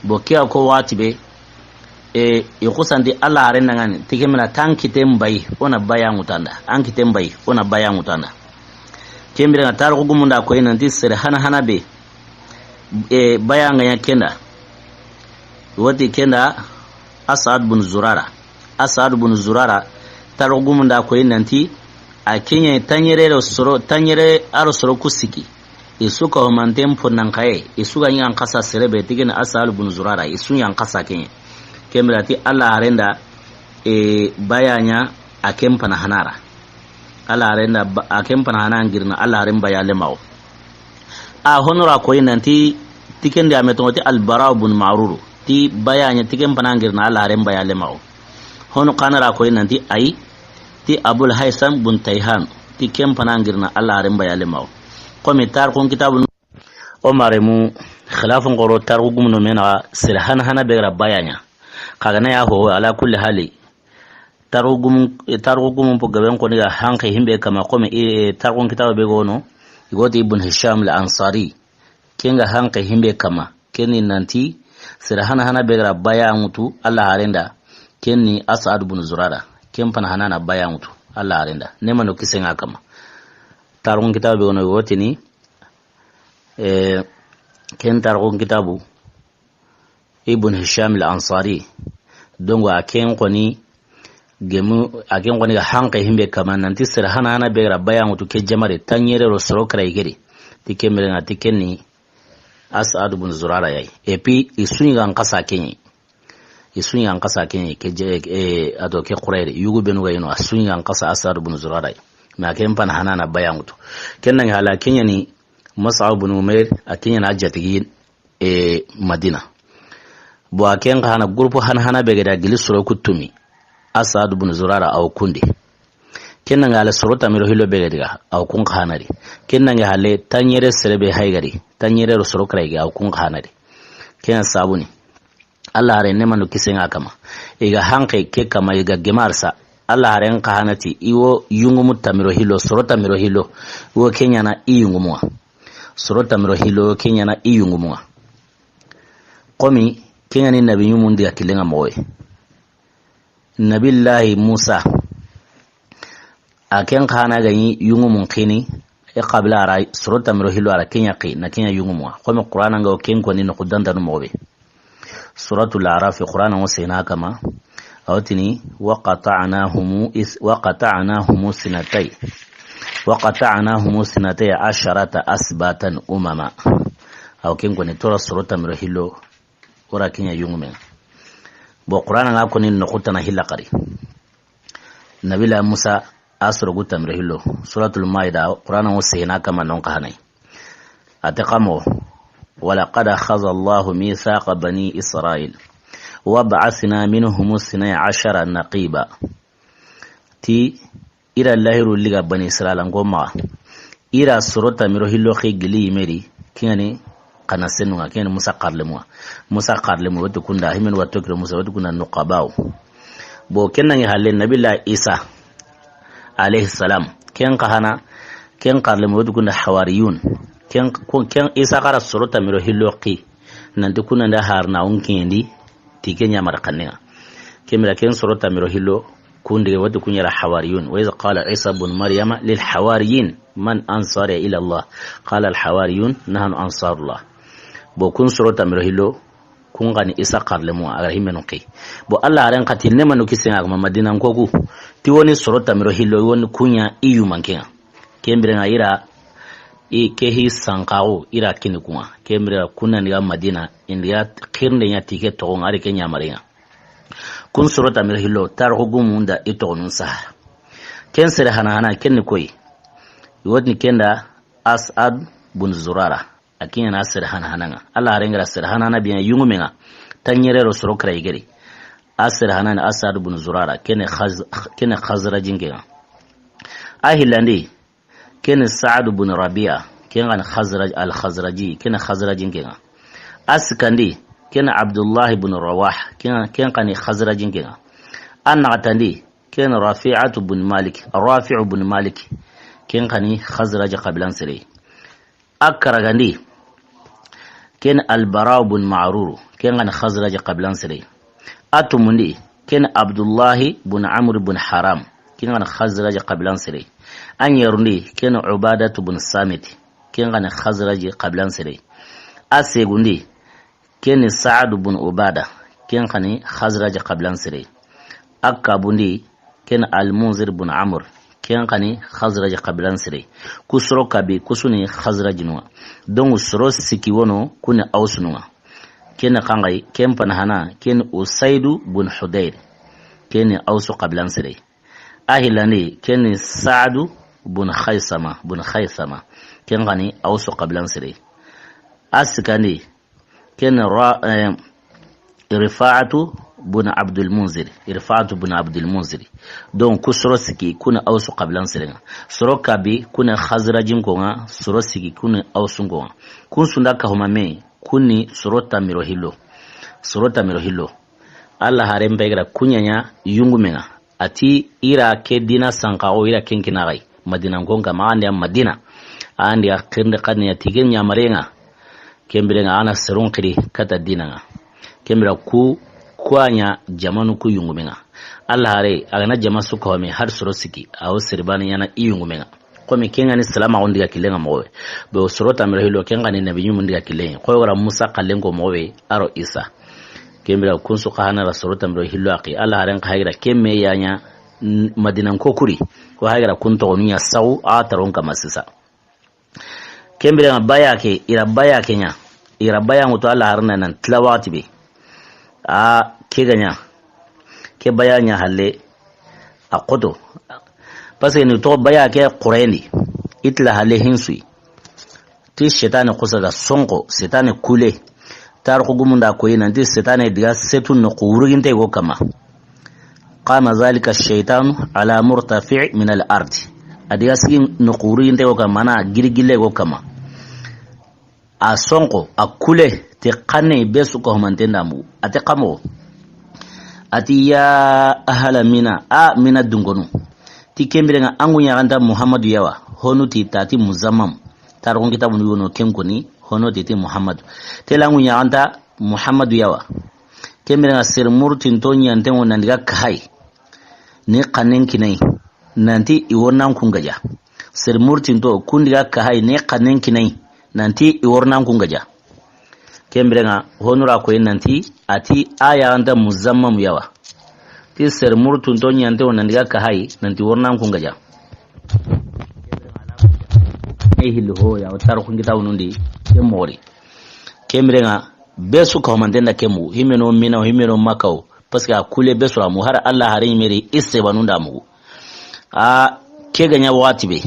Bo ke ya ko waxati be, e, i xusandi Alla haaren da ŋa ni, ti ken bire ti an kitten bayi, o na baya ŋutu an da. An kitten bayi, o na baya ŋutu an da. Ken bire ŋa, taarixu gumun da a koyi nanti sere hana hana be, e, baya ŋa ya ken da. Woti ken da As'ad bun Zurara. As'ad bun Zurara, taarixu gumun da a koyi nanti, a ken ya tanɲere do soro, tanɲere a do soro ku sikki. I su ka humanten ponnan xaye, i su ga ɲi an xasa sere be ti ken ni As'ad bun Zurara, i su ɲi an xasa ken ya. Ken bire ti Alla haaren da, e, baya ɲa a ken pana hana ra. Alla haaren da ba-, a ken pana hana ŋirini Alla haaren baya lemaxu. A hono ra koyi nanti, ti ken di a me toŋo ti Albara bun Maruru. Ti baya ɲa ti ken pana ŋirini Alla haaren baya lemaxu. Hono xa na ra koyi nanti ayi, ti Abul Haysam bun Tayhan, ti ken pana ŋirini Alla haaren baya lemaxu. Komi taarixun kitaabun, o maremu, xilaafun xoro taarixu gumun do me naxa, sere hana hana be ga ra baya ɲa. Xa ga na ya ho, ala kulli hali. Taarixu gumun, taarixu gumun po gaben xoni ga hanke himbe kama, komi, e, taarixun kitaabu be ga no, i go ti Ibn Hisham al-Ansari. Ken ga hanke himbe kama. Ken ni nanti, sere hana hana be ga ra baya ŋutu Alla haaren da. Ken ni As'ad bun Zurara. Ken pana hana na baya ŋutu Alla haaren da. Ne mano kisen ŋa kama. Taarixun kitaabu be ga no, i go ti ni, e, ken taarixun kitaabu, Ibn Hisham al-Ansari. Donc, a ken xoni gemu, a ken xoni ga hanke himbe kama nanti sere hana hana be ga ra baya ŋutu ke jamaane, tanɲere do soro kara i geri. Ti ken bire ŋa, ti ken ni As'ad bun Zurara ya yi. Et puis, i su ɲi ga an xasa ken ya. I su ɲi ga an xasa ken ya. Ke je, e, a do ke Qurayri. Yugu benu ga yi no, a su ɲi ga an xasa As'ad bun Zurara ya yi. Mais a ken pana hana na baya ŋutu. Ken na ŋa hala ken ya ni Mus'ab bun Umair, a ken ya na a jatigi e, Madina. Bo a ken xa hana groupe hana hana be ga da gili soro ku tumi. As'ad bun Zurara a wo kundi. Ken na ŋa hala soro tanmi do hillo be ga di ga, a wo kun xa hana ri. Ken na ŋa hala tanɲere sere be hay ga ri. Tanɲere do soro kara i ga, a wo kun xa hana ri. Ken ya sabu ni. Alla haaren ne manu kisen ŋa kama. I ga hanke ke kama, i ga gemar sa. Alla haaren xa hana ti i wo yungumu tanmi do hillo, soro tanmi do hillo. I wo ken ya na i yungumu ŋa. Soro tanmi do hillo ken ya na i yungumu ŋa. Komi, ken ya ni nabi ɲumun diga killen ŋa moxo yi. Nabillahi Musa, a ken xa na ga ɲi yungumun xini, i xabila a ra soro tanmi do hillo a ra ken ya xi, na ken ya yungumu ŋa. Komi Qur'ana ŋa wo ken koni noxu dantanu moxo be. Suratul Araf, Qur'ana wo sena kama. A wo tini, "Wa qata'nahumu is-, wa qata'nahumu sinatay. Wa qata'nahumu sinatay asharata asbatan umama." A wo ken koni tora soro tanmi do hillo, o ra ken ya yungumen ŋa. Bo Qur'ana ŋa koni noxu tana hilla xari. Nabila Musa, a sorogu tanmi do hillo. Suratul Maida, Qur'ana wo sena kama non xa hana yi. A ti xa mo, "Wa laqad akhadha Allahu mithaqa bani Israil. Wa ba'athna minhum ithnay ashara naqiba." Ti, i ra lahidu liga bani Israila ŋo maxa. I ra soro tanmi do hillo xi gili yimeri, ken ya ni xa na senu ŋa, ken ya ni Musa xarlemu ŋa. Musa xarlemu, woti kunda, himen wa tokiro Musa, woti kunda nuqabaw. Bo ken na ŋa halle Nabila Isa, alayhi salam. Ken xa hana, ken xarlemu, woti kunda hawariyun. Ken, ko, ken Isa xa ra soro tanmi do hillo xi. Nanti kuna nda harna unkendi, ti ken ya mara xanne ŋa. Ken bire ken soro tanmi do hillo, kundi wati kun ya ra hawariyun. Wa iz qala Isa ibn Maryama lil hawariyin, "Man ansari ila Allah?" Qala al hawariyun, "Nahnu ansarullah." Bo kun soro tanmi do hillo, kun xa ni Isa xarlemu ŋa, a ga ra himenu xi. Bo Alla haaren xa ti ne manu kisen ŋa kama Madina ŋo ku. Ti wo ni soro tanmi do hillo, wo ni kun ya i yumanken ŋa. Ken bire ŋa i ra, i ke hi sankaxu, i ra kini kun ŋa. Ken bire kuna ni ga Madina, i ndi ga xirinde ɲa ti ke toxon ŋa, a ri ke ɲamare ŋa. Kun soro tanmi do hillo, tarixu gumun da i toxonun saha. Ken sere hana hana, ken ni koyi? I wa tini ken da As'ad bun Zurara. A ken ɲa ni a sere hana hana ŋa. Alla haaren ga ra sere hana hana biya yungume ŋa, tanɲere do soro kara yigeri. A sere hana ni As'ad bun Zurara, ken ni Xaz-, ken ni Xazrajin ke ŋa. A hillandi, ken ni Sa'ad bun Rabi'a, ken xa ni Xazraj, al-Xazraji, ken ni Xazrajin ke ŋa. A sikkandi, ken ni Abdullahi bun Rawah, ken, ken xa ni Xazrajin ke ŋa. A naxatandi, ken ni Rafi'atu bun Malik, Rafi'u bun Malik, ken xa ni Xazraji xabilan sere. A karagandi, ken ni Al-Bara'u bun Ma'ruru, ken xa ni Xazraji xabilan sere. A tumundi, ken ni Abdullahi bun Amr bun Haram, ken xa ni Xazraji xabilan sere. A ɲerundi, ken ni Ubadatu bun Samit, ken xa ni Xazraji xabilan sere. A segundi, ken ni Sa'ad bun Ubada, ken xa ni Xazraji xabilan sere. A kabundi, ken ni Al-Munzir bun Amr, ken xa ni Xazraji xabilan sere. Ku soro kabi, ku su ni Xazrajinu ŋa. Donc soro sikki wono, ku ni Awsunu ŋa. Ken ni xanxayi, ken pana hana, ken ni Usaidu bun Hudayr, ken ni Awsu xabilan sere. A hillandi, ken ni Sa'adu bun Xaysama, bun Xaysama, ken xa ni Awsu xabilan sere. A sikkandi, ken ni Ra-, eh, Rifa'atu bun Abdul Munzir, Rifa'atu bun Abdul Munzir. Donc ku soro sikki, ku ni Awsu xabilan sere ŋa. Soro kabi, ku ni Xazrajin ko ŋa, soro sikki, ku ni Awsun ko ŋa. Kun su nda kahuma me, ku ni soro tanmi do hillo. Soro tanmi do hillo. Alla haaren be ga ra ku ɲaɲa yungume ŋa. A ti i ra ke diina sankaxo, i ra ken kini a xa yi. Madinankon kanma, a ndi a Madina. A ndi a xirindi xa ni a ti ken ɲaamare ŋa. Ken biren ŋa a na serun xiri kata diina ŋa. Ken bire ku, ku wa ɲa jamaanu ku yungume ŋa. Alla haare, a ga na jama su ko me hari soro sikki, a wo sere baane ɲaana i yungume ŋa. Komi ken ga ni silaamaxun diga killen ŋa moxo be. Be wo soro tanmi do hillo, ken ga ni nabiɲumun diga killen ŋa. Xo wo ga ra Muusa xallen ko moxo be, a do Isa. Ken bire kun su xa hana ra soro tanmi do hillo a xi. Alla haaren xa hayi ga ra ken me ya ɲa, n-, Madinanko kuri. Ko hayi ga ra kun toxonu ɲa sawu, a taron kanma sisa. Ken bire ŋa baya ke, i ra baya ke ɲa. I ra baya ŋutu Alla haaren da nan tila waxati be. A ke ga ɲa. Ke baya ɲa halle. A xoto. Parce que ni toxo baya ke Qurayni. I tila halle hinsu yi. Ti seytaane xusa ga sonko, seytaane kule. Tarixu gumun da ko yi nanti seytaane diga setu noqu wuruginte go kanma. Qama zalika shaytanu ala murtafi min al ardi. A diga sigi noqu wuruginte go kanma, na girigille go kanma. A sonko, a kule, ti xanne be su ko manten da mugu. A ti xa moxo. A ti ya ahala Mina, a Mina dunkonu. Ti ken bire ŋa an gu ɲaxanta Muhammadu ya wa, honu ti tati Muzammam. Tarixun kitaabunu yogo no ken koni, hono titi Muhammadu. Tela an gu ɲaxanta Muhammadu ya wa. Ken bire ŋa sere murtinto ɲanten wo nan diga kahayi. Ni xannen kinayi, nanti i wo nan kun gaja. Sere murtinto kun diga kahayi, ni xannen kinayi, nanti i wo nan kun gaja. Ken bire ŋa, honu ra koyi nanti, a ti a ya anta Muzammamu ya wa. Ti sere murtunto ɲanten wo nan diga kahayi, nanti wo nan kun gaja. E hilli ho ya, wo tarixun kitaabunun di, ke moxo ri. Ken bire ŋa, be su ko manten da ke mugu, himeno Mina wo, himeno Makka wo, parce que a kule be su ra mugu, hari Alla haaren yinme ri i sebanun da mugu. A ke ga ɲa waxati be,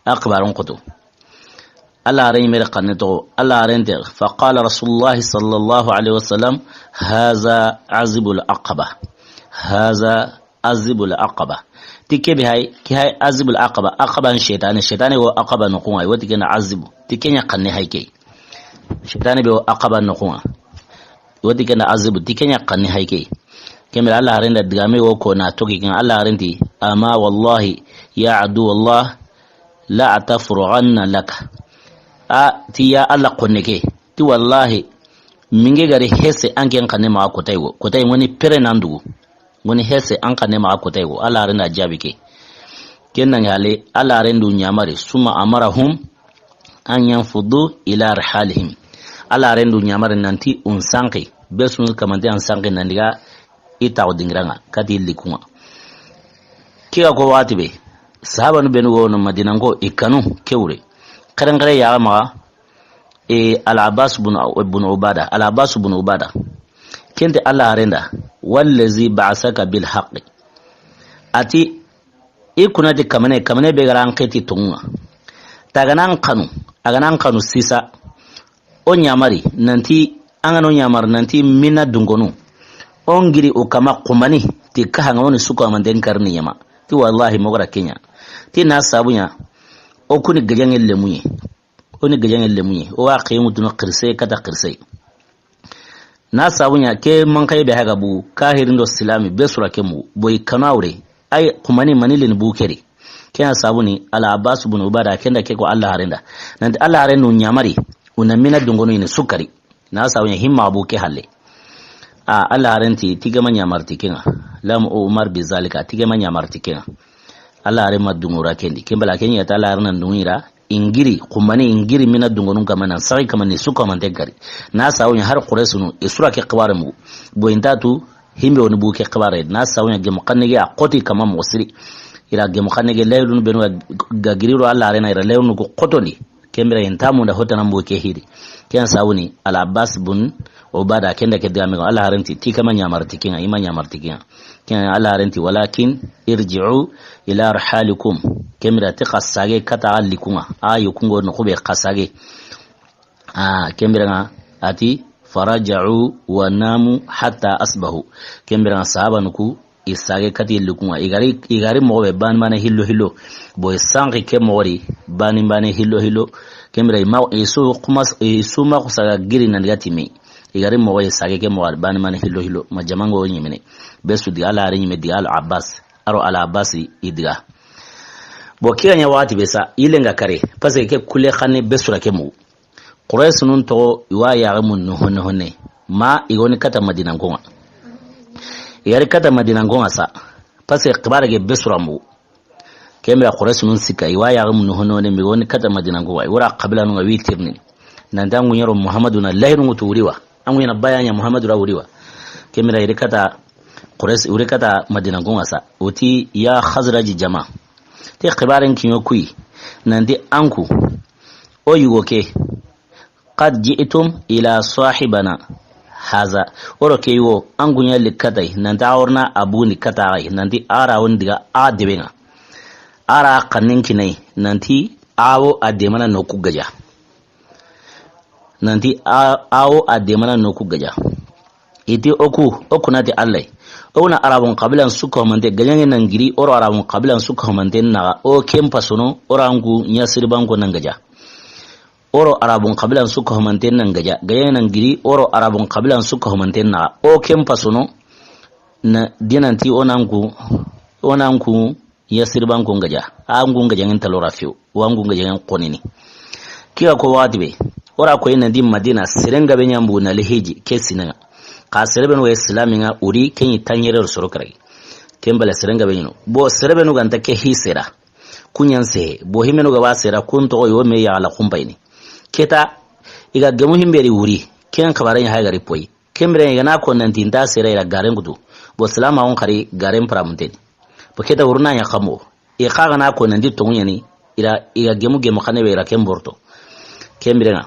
a xibaarun xoto. Alla haaren yinme ri xanne toxo, Alla haaren ti, fa qala Rasulullahi sallallahu alayhi wa sallam, haza azibul aqaba. Haza azibul aqaba. Ti ke be hayi, ke hayi azibul aqaba. Aqaba ni seytaane, seytaane wo aqaba noqun ŋa, i wa ti ken da azibu. Ti ken ɲa xanne hayi ke. Seytaane be wo aqaba noqun ŋa. I wa ti ken da azibu, ti ken ɲa xanne hayi ke. Ken bire Alla haaren da digame wo ko na toxi ken, Alla haaren ti, ama wallahi ya aduwallah, la atafrughanna laka. A ti ya Alla xonne ke, ti wallahi, minge gari hese an ken xanne maxa kotayi wo. Kotayi ŋoni pere nan dugu. Ŋoni hese an xanne maxa kotayi wo. Alla haaren da jaabi ke. Ken nan halle, Alla haaren du ɲaamari, summa amarahum an yanfudu ila rihalihim. Alla haaren du ɲaamari nanti un sanqi, be su nu kamante an sanqi nan diga i taxu dingira ŋa, kati likun ŋa. Ke ga ko waxati be, sahabanu benu wo no Madinanko, i kanu ke wure. Xerenxere ya maxa, e, Al Abbas bun, bun Ubada, Al Abbas bun Ubada. Ken ti Alla haaren da, wallazi ba'asaka bil haqqi. A ti, i kuna ti kamane, kamane be ga ra an xeeti tonŋun ŋa. Ta ga na an xanu, a ga na an xanu sisa. O ɲamari, nanti, an ga na o ɲamari, nanti mina dungonu. O n giri o kama xumani, ti kaha ŋa o ni su ko amanten karini ɲama. Ti wallahi mo ga ra ke ɲa. Ti na sabu ɲa, o kuni gajaŋe lemuɲe. O ni gajaŋe lemuɲe. O wa xeyi ŋutunu xirise kata xirise. Na sabu ɲa ke mankayi be haga bu, kahiri ndo silami be sura ke mu, boy kanawre, ay xumani mani len bu keri. Ke na sabu ni Al Abbas bun Ubada, ken da ke ko Alla haaren da. Nanti Alla haaren nu ɲamari, o na mina dungonu i ni su kari. Na sabu ɲa himma bu ke halle. A, Alla haaren ti, ti ke ma ɲamari ti ke ŋa. Lam u'mar bi zalika, ti ke ma ɲamari ti ke ŋa. Alla haaren ma dunŋu ra ken di. Ken bala ken ɲa ta Alla haaren na dunŋu i ra. I n giri, xumani, i n giri mina dunŋonun kama nan saxi kama ni su ko amanten kari. Na sabu ɲa hari Quraysinu, i sura ke xibaare mu. Bo i nta tu, himbe o ni bu ke xibaare. Na sabu ɲa gemu xanne ge a xoti kama moxo siri. I ra gemu xanne ge laylun benu ga, ga giri ro Alla haaren na i ra laylun ku xotondi. Ken bira i nta munda hotana mbo ke hiri. Ken sabu ni Al Abbas bun Ubada ken da ke diga me ko Alla haaren ti, ti ke ma ɲamari ti ke ŋa, i ma ɲamari ti ke ŋa. Ken Alla haaren ti, walakin irji'u ila rihalikum. Ken bira ti xa sage kata a likun ŋa. A yi kungo no xube xa sage. A, ken bira ŋa a ti, faraja'u wa namu hatta asbahu. Ken bira ŋa sahabanu ku i sage kati likun ŋa. I ga ri, i ga ri moxo be bani bani hillo hillo. Bo i sanxi ke moxo ri bani bani hillo hillo. Ken bira i ma, i su kuma, i su ma ku saga giri nan diga timi. I ga ri moxo i sage ke moxo ri bani bani hillo hillo. Ma jamango ɲimene. Be su diga Alla haaren ɲime diga Al Abbas. Aro Al Abbas i diga. Bo ke ga ɲa waxati be sa, i le nga kare. Parce que ke kule xanne be sura ke mu. Quraysinun toxo, i wa yaxe munnu honne honne. Ma i ga ni kata Madinankon ŋa. I ga ri kata Madinankon ŋa sa. Parce que xibaare ke be sura mu. Ken bira Quraysinun sikka, i wa yaxe munnu honne honne, mi ga ni kata Madinankon ŋa. I wa ra xabilanun ŋa wi tirni. Nanti an ŋu ɲa ro Muhammadu na lahiru ŋutu wuri wa. An ŋu ɲa na baya ɲa Muhammadu ra wuri wa. Ken bira i ri kata Quraysi, i ri kata Madinankon ŋa sa. O ti ya Xazraji jama. Ti xibaaren kiɲo kuyi. Nanti an ku. O yugo ke. Qad ji'tum ila sahibana haza. Oro ke yugo, an ku ɲa li kata i, nanti a wa ri na a bu ni kata a yi, nanti a ra won diga a debe ŋa. A ra xannen kinai, nanti a wo a demana no ku gaja. Nanti a, a wo a demana no ku gaja. I ti o ku, o ku na ti Alla. O ku na Arabun xabilan su ko mante gajaŋe nan giri, oro Arabun xabilan su ko mante naxa, o ken pasono, oro an ku ɲa siribanko nan gaja. Oro Arabun xabilan su ko mante nan gaja, gajaŋe nan giri, oro Arabun xabilan su ko mante naxa, o ken pasono, na dinanti o nan ku, o nan ku, Yasiribanko ŋa ja, a ŋu ŋa jaŋen talora fiyo, wa ŋu ŋa jaŋen konini. Kiga ko waxati be, ora ko ina di Madina, serenga be ɲambu na lihiji, ke sinaŋa. Ka serebe no islami ŋa, uri ke ni taɲere soro kare. Ken bala serenga be ɲino. Bo serebe no ganta ke hi sera. Kuɲan se, bo himeno ga ba sera, kun to yo me ya la kumpaini. Keta, iga gemu himberi wuri, ken xabare ɲa haygari poi. Kembere i ga na ko nanti nta sera ira garen kutu. Bo salama on xari garen paramunteni. Bo keta wurna ɲa xamo. I xa ga na ko nanti tongu ɲani ira, iga gemu gemu xane be ira ken borto. Kembere ŋa.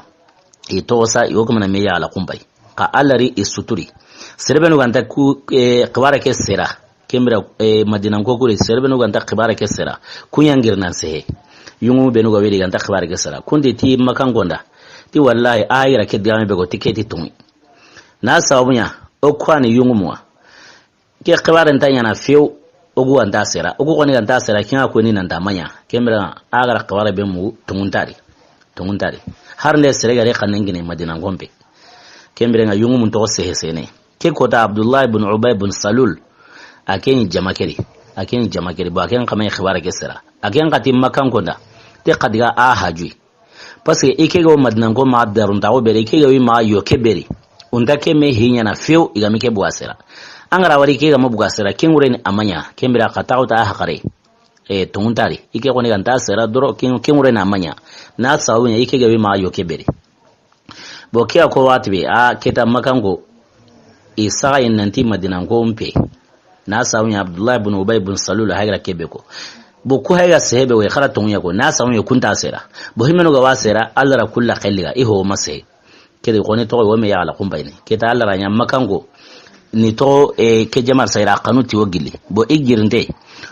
I toxo sa, i wo kamana me ya la kumpay. Xa Alla ri i suturi. Serebenu ganta ku, e, xibare ke sera. Kembere, e, Madina ko kuri, serebenu ganta xibare ke sera. Kuɲangir nan sehe. Yungu benu ga weri ganta xibare ke sera. Kunti ti makan gonda. Ti wallahi, a ira ke digame be go ti keti tongi. Na sababu ɲa, o kuwani yungumu wa. Ke xibare nta ɲana few, o gu wanta sera. O gu koni ganta sera, kinga koni nanta maɲa. Kembere a gara xibare be mu tunguntari. Tunguntari. Har nde sere gare xannen gine Madina gombe. Kembere ŋa yungumun toxo sehe sene. Ke kota Abdullah ibn Ubay ibn Salul. A ke ni jamakeri. A ke ni jamakeri. Bo a ke n xame xibare ke sera. A ke n xati makan konda. Te xadiga a hajui. Parce que i ke ga wo Madinanko ma daruntaxu beri, i ke ga wi ma yo ke beri. Unta ke me hiɲana few, i ga mi ke buga sera. An gara wari i ke ga ma buga sera, ke ŋureni a maɲa, ke mbira xa taxuta a haxare. E, tunguntari, i ke xoni ganta sera doro, ke, ke ŋureni a maɲa. Na sawu ɲa, i ke ga wi ma yo ke beri. Bo ke a ko waxati be, a keta makanko, i saxa in nanti Madinanko mpe. Na sawu ɲa Abdullah ibn Ubay ibn Salul hagira kebe ko. Bo ku hayga sehebe we xara tonguya ko. Na sawu ɲa kunta sera. Bo himeno ga wa sera, Alla ra kulla xelliga, i ho ma sehe. Ke di xoni toxo wo me yaxala xunpayini. Ke ta Alla ra ɲa Makanko. Ni toxo, e, ke jamar sayra xanu ti wo gilli. Bo i girinte.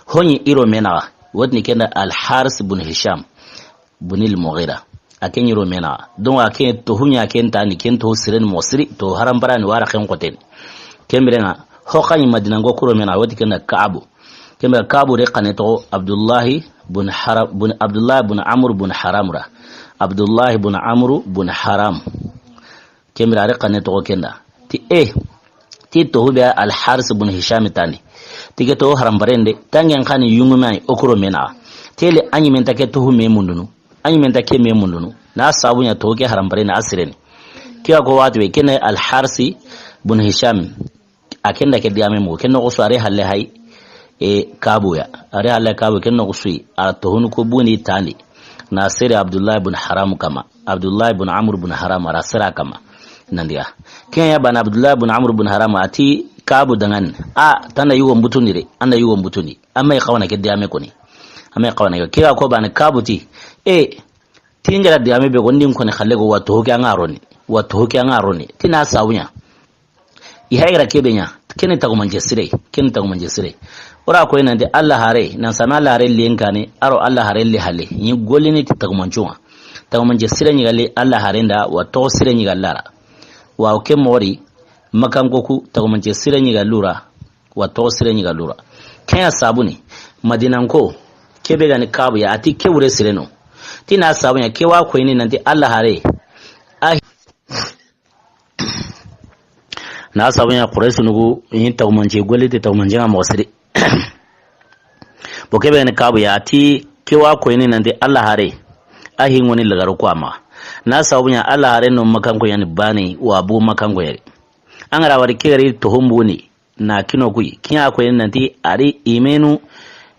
Ho ɲi i ro me naxa. Wo ti ni ken da Al-Haris bun Hisham. Bunil Mughira. A ke ɲi ro me naxa. Donc a ke toxu ɲa ken ta ni ken toxu siren moxo siri. Toxu haranpara ni wara ken xoten. Ken biren ŋa. Ho xa ɲi Madinanko ku ro me naxa. Wo ti ken da Kaabu. Ken biren Kaabu de xanne toxo Abdullahi bun Haram, bun Abdullahi bun Amr bun Haram ra. Abdullahi bun Amr bun Haram. Ken biren a ri xanne toxo ken da. Ti e, ti toxu be Al-Haris bun Hisham tani. Ti ke toxu haranparen de, tangen xa ni yungume a yi o ku ro me naxa. Tele a ɲi me nta ke toxu me mundunu. A ɲi me nta ke me mundunu. Na sabu ɲa toxu ke haranparen a sireni. Ke wa ko waxati be ken Al-Haris bun Hisham. A ken da ke digame mugu, ken noxo su a ri halle hay, e, Kaabu ya. A ri halle Kaabu, ken noxo su yi, a toxunu ko bundi tandi. Na sere Abdullahi bun Haram kama. Abdullahi bun Amr bun Haram, a ra sere a kama. Nan diga. Ken ya bana Abdullahi bun Amr bun Haram, a ti Kaabu dangan. A, tanda yugo mbutundi re, anda yugo mbutundi. Amma i xawana ke digame koni. Amma i xawana ke. Ke ga ko bana Kaabu ti. E, ti n ga ra digame be ko ndin koni xalle go wa toxu ke a ŋa roni. Wa toxu ke a ŋa roni. Ti na sabu ɲa. I haygara kebe ɲa, keni tagumance sire, keni tagumance sire. Ora ko nanti Alla hare, nan sami Alla hare len kane, aro Alla hare le hale, ni golini ti tagumancunga. Tagumance sire ni galle Alla hare nda, wa toxo sire ni gallara. Wa o ke mori, Makanko ku, tagumance sire ni gallura, wa toxo sire ni gallura. Kenya sabuni, Madinanko, kebe gani Kaabu ya, ati ke wure sire no. Tina sabunya, ke wa ko ini nanti Alla hare. A Na sabu ɲa Quraysi nugu, i tagumance golli ti tagumance ŋa moxo siri. Bo kebe ni Kaabu ya, a ti ke wa ko ini nanti Alla hare. A hi ŋoni lagaru ko ama. Na sabu ɲa Alla hare no Makanko yani bani wa bu Makanko yari. An ga ra wari ke gari toxo mbuni. Na kino kuyi. Kiya ko en nanti ari imenu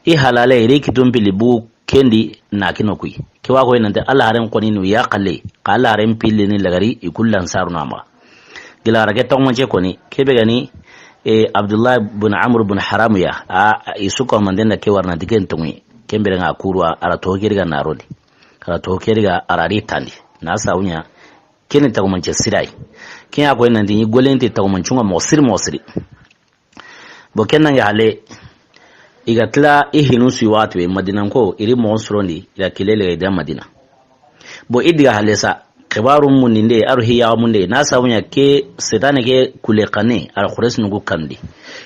i halale iri kitum pili bu kendi na kino kuyi. Ke wa ko en nanti Alla haren koni nu ya kalle. Ka Alla haren pili ni lagari i kullan saru nama. Gila rage tawmance koni. Kebe gani, e, Abdullah bin Amr bin Haram ya. A, i suka manden da ke warna digen tungi. Kembere nga kurwa ara to kiriga narodi. Ara to kiriga ara ri tandi. Na sawunya. Keni tagumance sirai. Ken ya ko nanti ni golenti tagumancunga moxo siri moxo siri. Bo ken nange hale, i ga tila i hinu su waxati be Madinanko, iri moxo surondi, i ga kilele ga i da Madina. Bo i diga hale sa, xibaru mundinde, aro hi yaxa munde, na sabunya ke setane ke kule xane, ara Quraysi nugu kandi.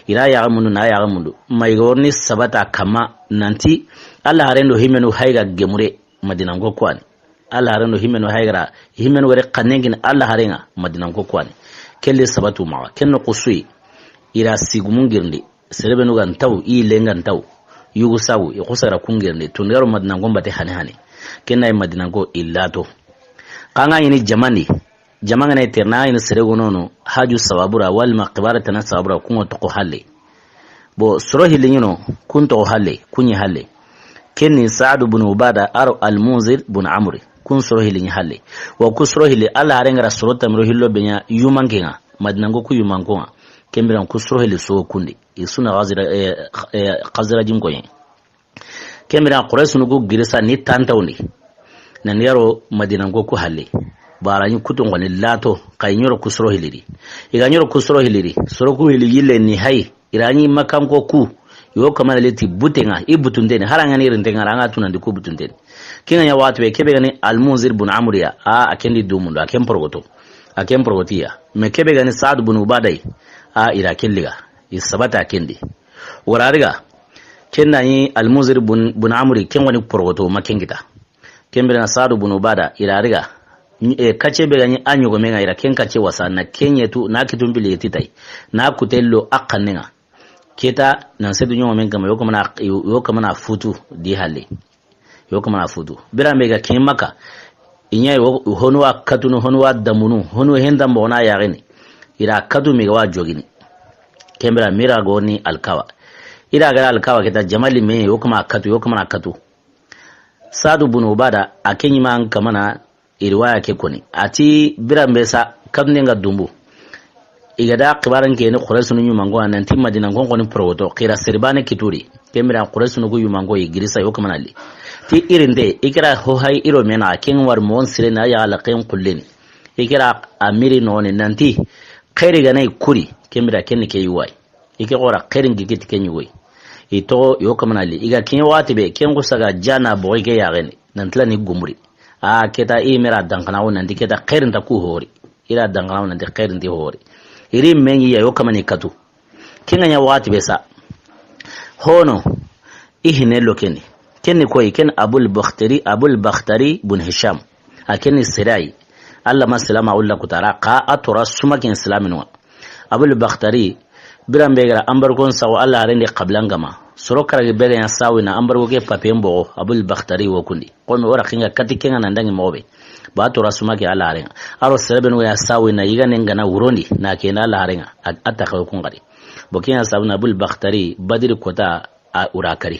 Ira yaxa mundu, na yaxa mundu. Ma i ga worni sabata kama, nanti, Alla harendo himenu hayga gemure, Madinanko kwani. Alla haren do himmenu haygara, himmenu wari xannen kini Alla harenga, Madinanko kwani. Kelle sabatu maxa, ken no xusuyi, ira sigumun girndi, serebenu ga ntaw, i lenga ntaw, yugu sabu, i xusara kun girndi, tundaro Madinanko mbate hane hane. Ken na yi Madinanko illato. Xanga ini jamandi, jamanga na terna ini seregonono, haju sababura, walma xibara tana sababura, kungo toko halle. Bo soro hilli ɲino, kun toxo halle, kun ɲi halle. Ken ni Saadu bun Ubada aro Almunzir bun Amri, kun soro hilli ɲi halle. Wa ku soro hilli, Alla harengara soro tamiro hillo be ɲa yumankenga, Madinanko ku yumankonga. Ken biran ku soro hilli sogo kundi. I suna Xazira-, eh, eh, Xazirajin koyen. Ken biran Quraysi nugu girisa ni tantawni. Nan yaro Madinanko ku halle. Bara ni kutun goni lato, kay ɲoro ku soro hiliri. I ga ɲoro ku soro hiliri. Soro ku hili yille ni hay. Irani Makanko ku, yo kamana leti butenga, i butunteni, haranga ni rintenga, ranga tunandi ku butunteni. Kinga ɲa waxati be, kebe gani Almunzir bun Amriya, a, a kendi dumundo, a ken porogoto. A ken porogotiya. Me kebe gani Saad bun Ubadai, a, ira kelliga. I sabata kendi. Warariga, kenda ni Almunzir bun, bun Amri, ken wani porogoto, ma kengita. Kembere na Saadu bun Ubada, ira riga. Ni, e, kace be gani a ɲogomenga ira, ken kace wasa, na kenye tu, na kitun bili yeti tai. Na kutello a kannenga. Keta, nan sedu ɲogomen kama, yo kamana, yo kamana futu, di halle. Yo kamana futu. Bira mega ken maka. Inya yo, honu wa katunu, honu wa damunu, honu henda mbona yagini. Ira katu mega wa jogini. Kembere mira goni alkawa. Ira gara alkawa keta jamali me, yo kama katu, yo kamana katu. Saadu bun Ubada, a ke ɲima an kamana, i riwaya ke koni. A ti biran be sa, katunde nga dumbu. I ga da xibaran ke ni Quraysi nu ɲumanko, a nanti Madina nkon koni porogoto, xira seribane kituri. Ken biran Quraysi nu ku ɲumanko, i girisa yo kamana li. Ti irinde, i kira ho hay iro mena, ken war mon sire na ya la ken kulleni. I kira a miri noxoni nanti, xeeri ga na i kuri, ken bire ken ni ke yugo yi. I ke xora xeerin gigiti ke ɲugo yi. I toxo yo kamana li. I ga kiɲe waxati be, ken xusa ga jana boxi ke yaxeni. Nantila ni gumuri. A keta i mera dankanaxu nanti keta xeerinta ku hori. I ra dankanaxu nanti xeerinti hori. I ri mengi ya yo kamani katu. Ken ga ɲa waxati be sa. Hono, i hine lo keni. Ken ni koyi, ken Abul Bakhtari, Abul Bakhtari bun Hisham. A ken ni sere yi. Allah ma silama ulla kutara, xa a tora suma ken silaminu. Abul Bakhtari, biran be gara ambargon sawo Allah haren de xabilan gama. Soro karagi be ga ɲa sawina ambargo ke papiyen boxo, Abul Bakhtari wo kundi. Komi ora kinga kati kenga na ndangi mobe. Ba tora suma ke Allah haren. Aro serebenu ya sawina yiga ne ngana wurondi, na ke na Allah haren. A, a ta xaw kun gari. Bo ken ya sawina Abul Bakhtari, Badri kota a ura kari.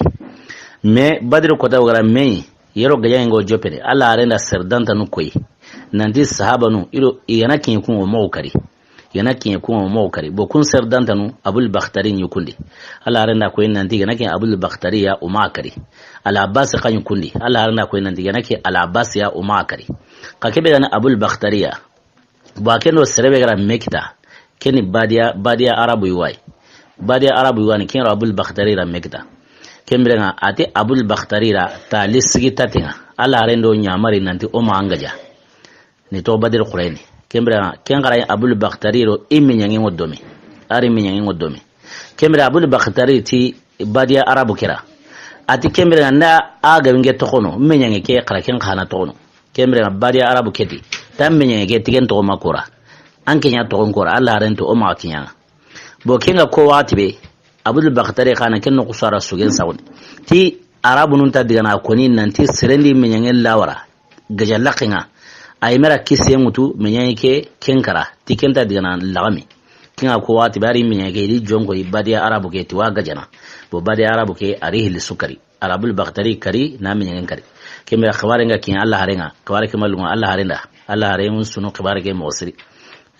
Me Badri kota wara me, yero gajaŋe ngo jopene. Allah haren da serdantanu koyi. Nanti sahabanu, iro, i ga na kiɲe kun o moxo kari. I ga na kiɲe kun o moxo kari. Bo kun serdantanu, Abul Bakhtari ɲi kundi. Allah haren da koyi nanti i ga na kiɲe Abul Bakhtari ya o maxa kari. Al Abbas xa ɲi kundi. Allah haren da koyi nanti i ga na kiɲe Al Abbas ya o maxa kari. Xa kebe ga na Abul Bakhtari ya. Bo a ken do sere be gara me kita. Ken ni badiya, badiya Arabu yi wa yi. Badiya Arabu yi wa ni ken ro Abul Bakhtari ra me kita. Ken bire ŋa a ti Abul Bakhtari ra ta li sigi tatinga. Allah haren do ɲamari nanti o maxa gaja. Ni to Badri xureni. Ken bire ŋa, ken xara Abul Bakhtari ro i me ɲangi ŋo domi. Ari me ɲangi ŋo domi. Ken bire Abul Bakhtari ti badiya Arabu kira. A ti ken bire ŋa nda a ga winge toxono, me ɲangi ke xara ken xana toxono. Ken bire ŋa badiya Arabu keti. Ta me ɲangi ke tigen toxo ma kora. An ke ɲa toxon kora, Allah haren to o maxa kiɲa. Bo ken ga ko waxati be, Abul Bakhtari xana ken no xusara sugen sawni. Ti Arabunun ta digana koni nanti serendi me ɲangi lawara. Gaja laxinga. A yi mera kisiye ŋutu, me ɲangi ke ken kara. Ti ken ta digana laxami. Kinga ko waxati bari me ɲangi ke, i di jonko i badiya Arabu ke ti wa gajana. Bo badiya Arabu ke, a ri hili sukari. Arabul Bakhtari kari, na me ɲangi kari. Ken bire xibare nga kiɲe Allah haren ŋa. Xibare ke malunga Allah haren da. Allah haren sunu xibare ke moxo siri.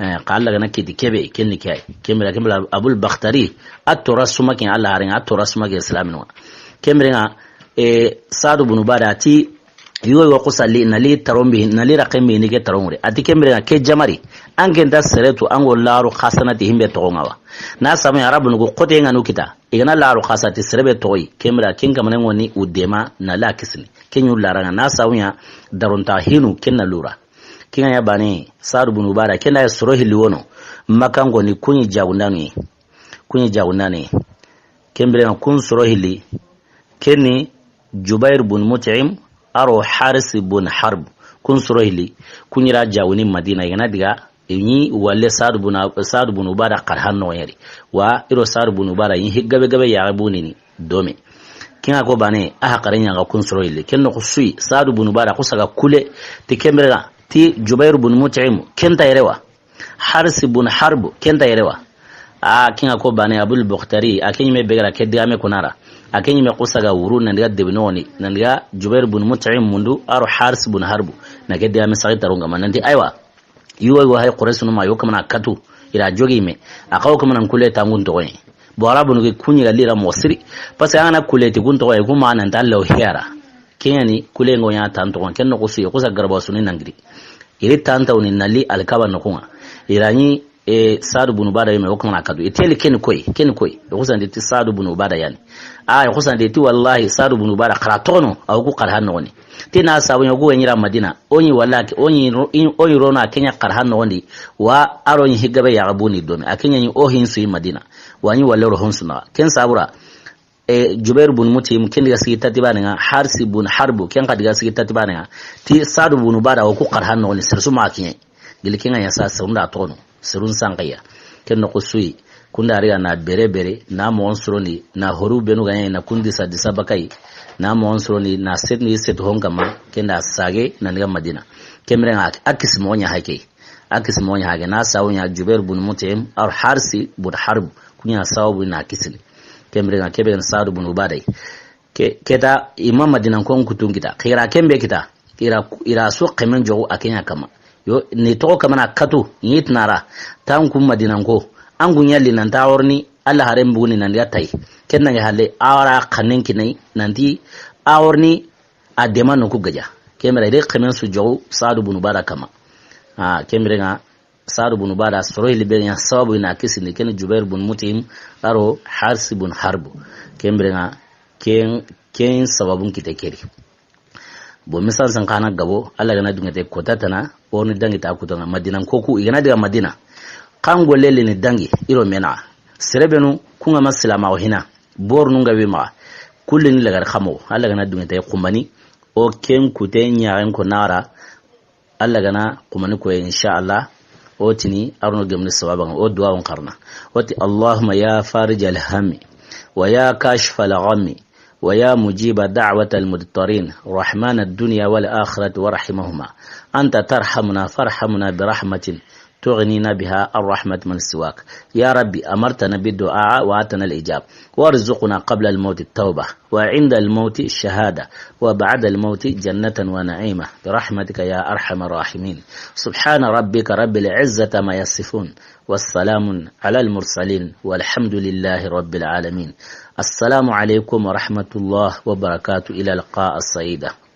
Eh, xa Allah ga na kiti kebe, ken ni ke yi. Ken bire, ken bire Abul Bakhtari, a tora suma ke Allah haren ŋa, a tora suma ke silaminu. Ken bire ŋa, eh, Saadu bunu Ubada ti, yugo yugo xusa li, na li taron bi, na li raqen bi ni ke taron wure. A ti ken bire ŋa ke jamari, an ken ta sere tu, an go laru xasanati himbe toxo ŋa wa. Na samu Arabunu go xote ŋa nu kita, i ga na laru xasati sere be toxo yi, ken bire ken kamane ŋo ni u dema na la kisini. Ken ɲu lara ŋa, na samu ya daronta hinu ken na lura. Kinga ya bane, Saadu bunu Ubada, ken da ya soro hilli wono, Makka ngo ni kuɲi jagundanu yi. Kuɲi jagundanu yi. Ken bire ŋa kun soro hilli, ken ni Jubair bun Mut'im, aro Haris bun Harb. Kun soro hilli, kuɲi ra jawuni Madina, i ga na diga, i ɲi walle Saadu bun, Saadu bun Ubada xarhan no yeri. Wa, iro Saadu bun Ubada, i ɲi gabe gabe ya bunini, domi. Kinga ko bane, a haqare ɲa ga kun soro hilli. Ken no xusuyi, Saadu bun Ubada, xusa ga kule, ti ken bire ŋa, ti Jubair bun Mut'im, ken ta yere wa. Haris bun Harb, ken ta yere wa. A, kinga ko bane Abul Bakhtari, a ke ɲi me be gara ke digame kunara. A ke ɲi me xusa ga wuru, nan diga debi noxoni, nan diga Jubair bun Mut'im mundu, aro Haris bun Harb, na ke digame saxi taron ŋa ma, nanti, aywa, yugo yugo hay Quraysinu ma, yo kamana katu, i ra jogi me, a xawo kamana kule tangun toxoye. Bo Arabunu ke kuɲi ga lira moxo siri, parce que an ga na kule ti kun toxoye, kuma nan ta law hiyara. Ken ɲa ni kule ngo ɲa tan toxon, ken no xusuyi, xusa garba suni nangiri. I ri tantawni na li Alkaba noxun ŋa. I ra ɲi, e, Saadu bunu Ubada yi me, o kamana kadu. I teli ken koyi, ken koyi. I xusandi ti Saadu bunu Ubada ya ni. A, i xusandi ti wallahi Saadu bunu Ubada xara toxono, a wo ku xarhan noxoni. Ti na sabu ɲa ku ɲi ra Madina. O ɲi walla ke, o ɲi ro-, o ɲi rono a ke ɲa xarhan noxondi. Wa aro ɲi higabe ya ga buni domi. A ke ɲa ɲi o hinsu yi Madina. Wa ɲi walle ro honsu na. Ken sabura. E, Jubair bun Mut'im, ken diga sigi tati bane ŋa, Harsi bun Harbu, ken xa diga sigi tati bane ŋa, ti Saadu bun Ubada, o ku xarhan noxoni, sersu ma kiɲe. Gili ken ŋa ya sa, serun da toxono, serun sanqeya. Ken no xusuyi, kunda riga na bere bere, na moxon sorondi, na horu benu ga ɲa, na kundi sa disa bakay, na moxon sorondi, na setni set hon kama, ken da sage, na diga Madina. Ken bire ŋa, a kisi moxo ɲa hake. A kisi moxo ɲa hake, na sawu ɲa Jubair bun Mut'im, ar Harsi bun Harb, ku ɲa sawu bun na kisini. Ken bire ŋa, kebe ŋa Saadu bun Ubada yi. Ke, keta, i ma Madinanko n kutun kita. Xira ken be kita. Ira, ira so xemen joxu a ke ɲa kama. Yo, ni toxo kamana katu, ni tinara. Tan ku Madinanko. An ku ɲalli nan ta worni, Alla haren buguni nan diga tay. Ken nange halle, a wara xannen kinai, nanti, a worni, a dema no ku gaja. Ken bire de xemen su joxu Saadu bun Ubada kama. A, ken biren ŋa, Saadu bun Ubaada, soro hilli be ɲa sababu i na kisindi, ken ni Jubair bun Mut'im, a do Haris bun Harbu. Ken biren ŋa, ken, ken sababun kite ke di. Bon, misan san xa na gabo, Alla ga na duŋe te kota tana, o ni dangi ta kutana Madina, ko ku, i ga na daga Madina. Kan golle le ni dangi, i ro me na. Sere benu, ku ŋa ma silaama o hina. Bor nu ŋa wi ma. Kulle ni lagar xamo, Alla ga na duŋe te xumbani, o ken kute ɲaxen ko nara, Alla ga na xumbani ko, insha Allah, o tini, a ro no gemni sababa ŋa, o duwa on xarana. O ti, اللهم يا فارج الهم، ويا كاشف الغم، ويا مجيب دعوة المضطرين، رحمن الدنيا والآخرة ورحيمهما، أنت ترحمنا فارحمنا برحمة تغنينا بها عن رحمة من سواك. يا ربي، أمرتنا بالدعاء وآتنا الإجابة، وارزقنا قبل الموت التوبة، وعند الموت الشهادة، وبعد الموت جنة ونعيمة، برحمتك يا أرحم الراحمين. سبحان ربك رب العزة عما يصفون، والسلام على المرسلين، والحمد لله رب العالمين. السلام عليكم ورحمة الله وبركاته، إلى اللقاء السعيدة.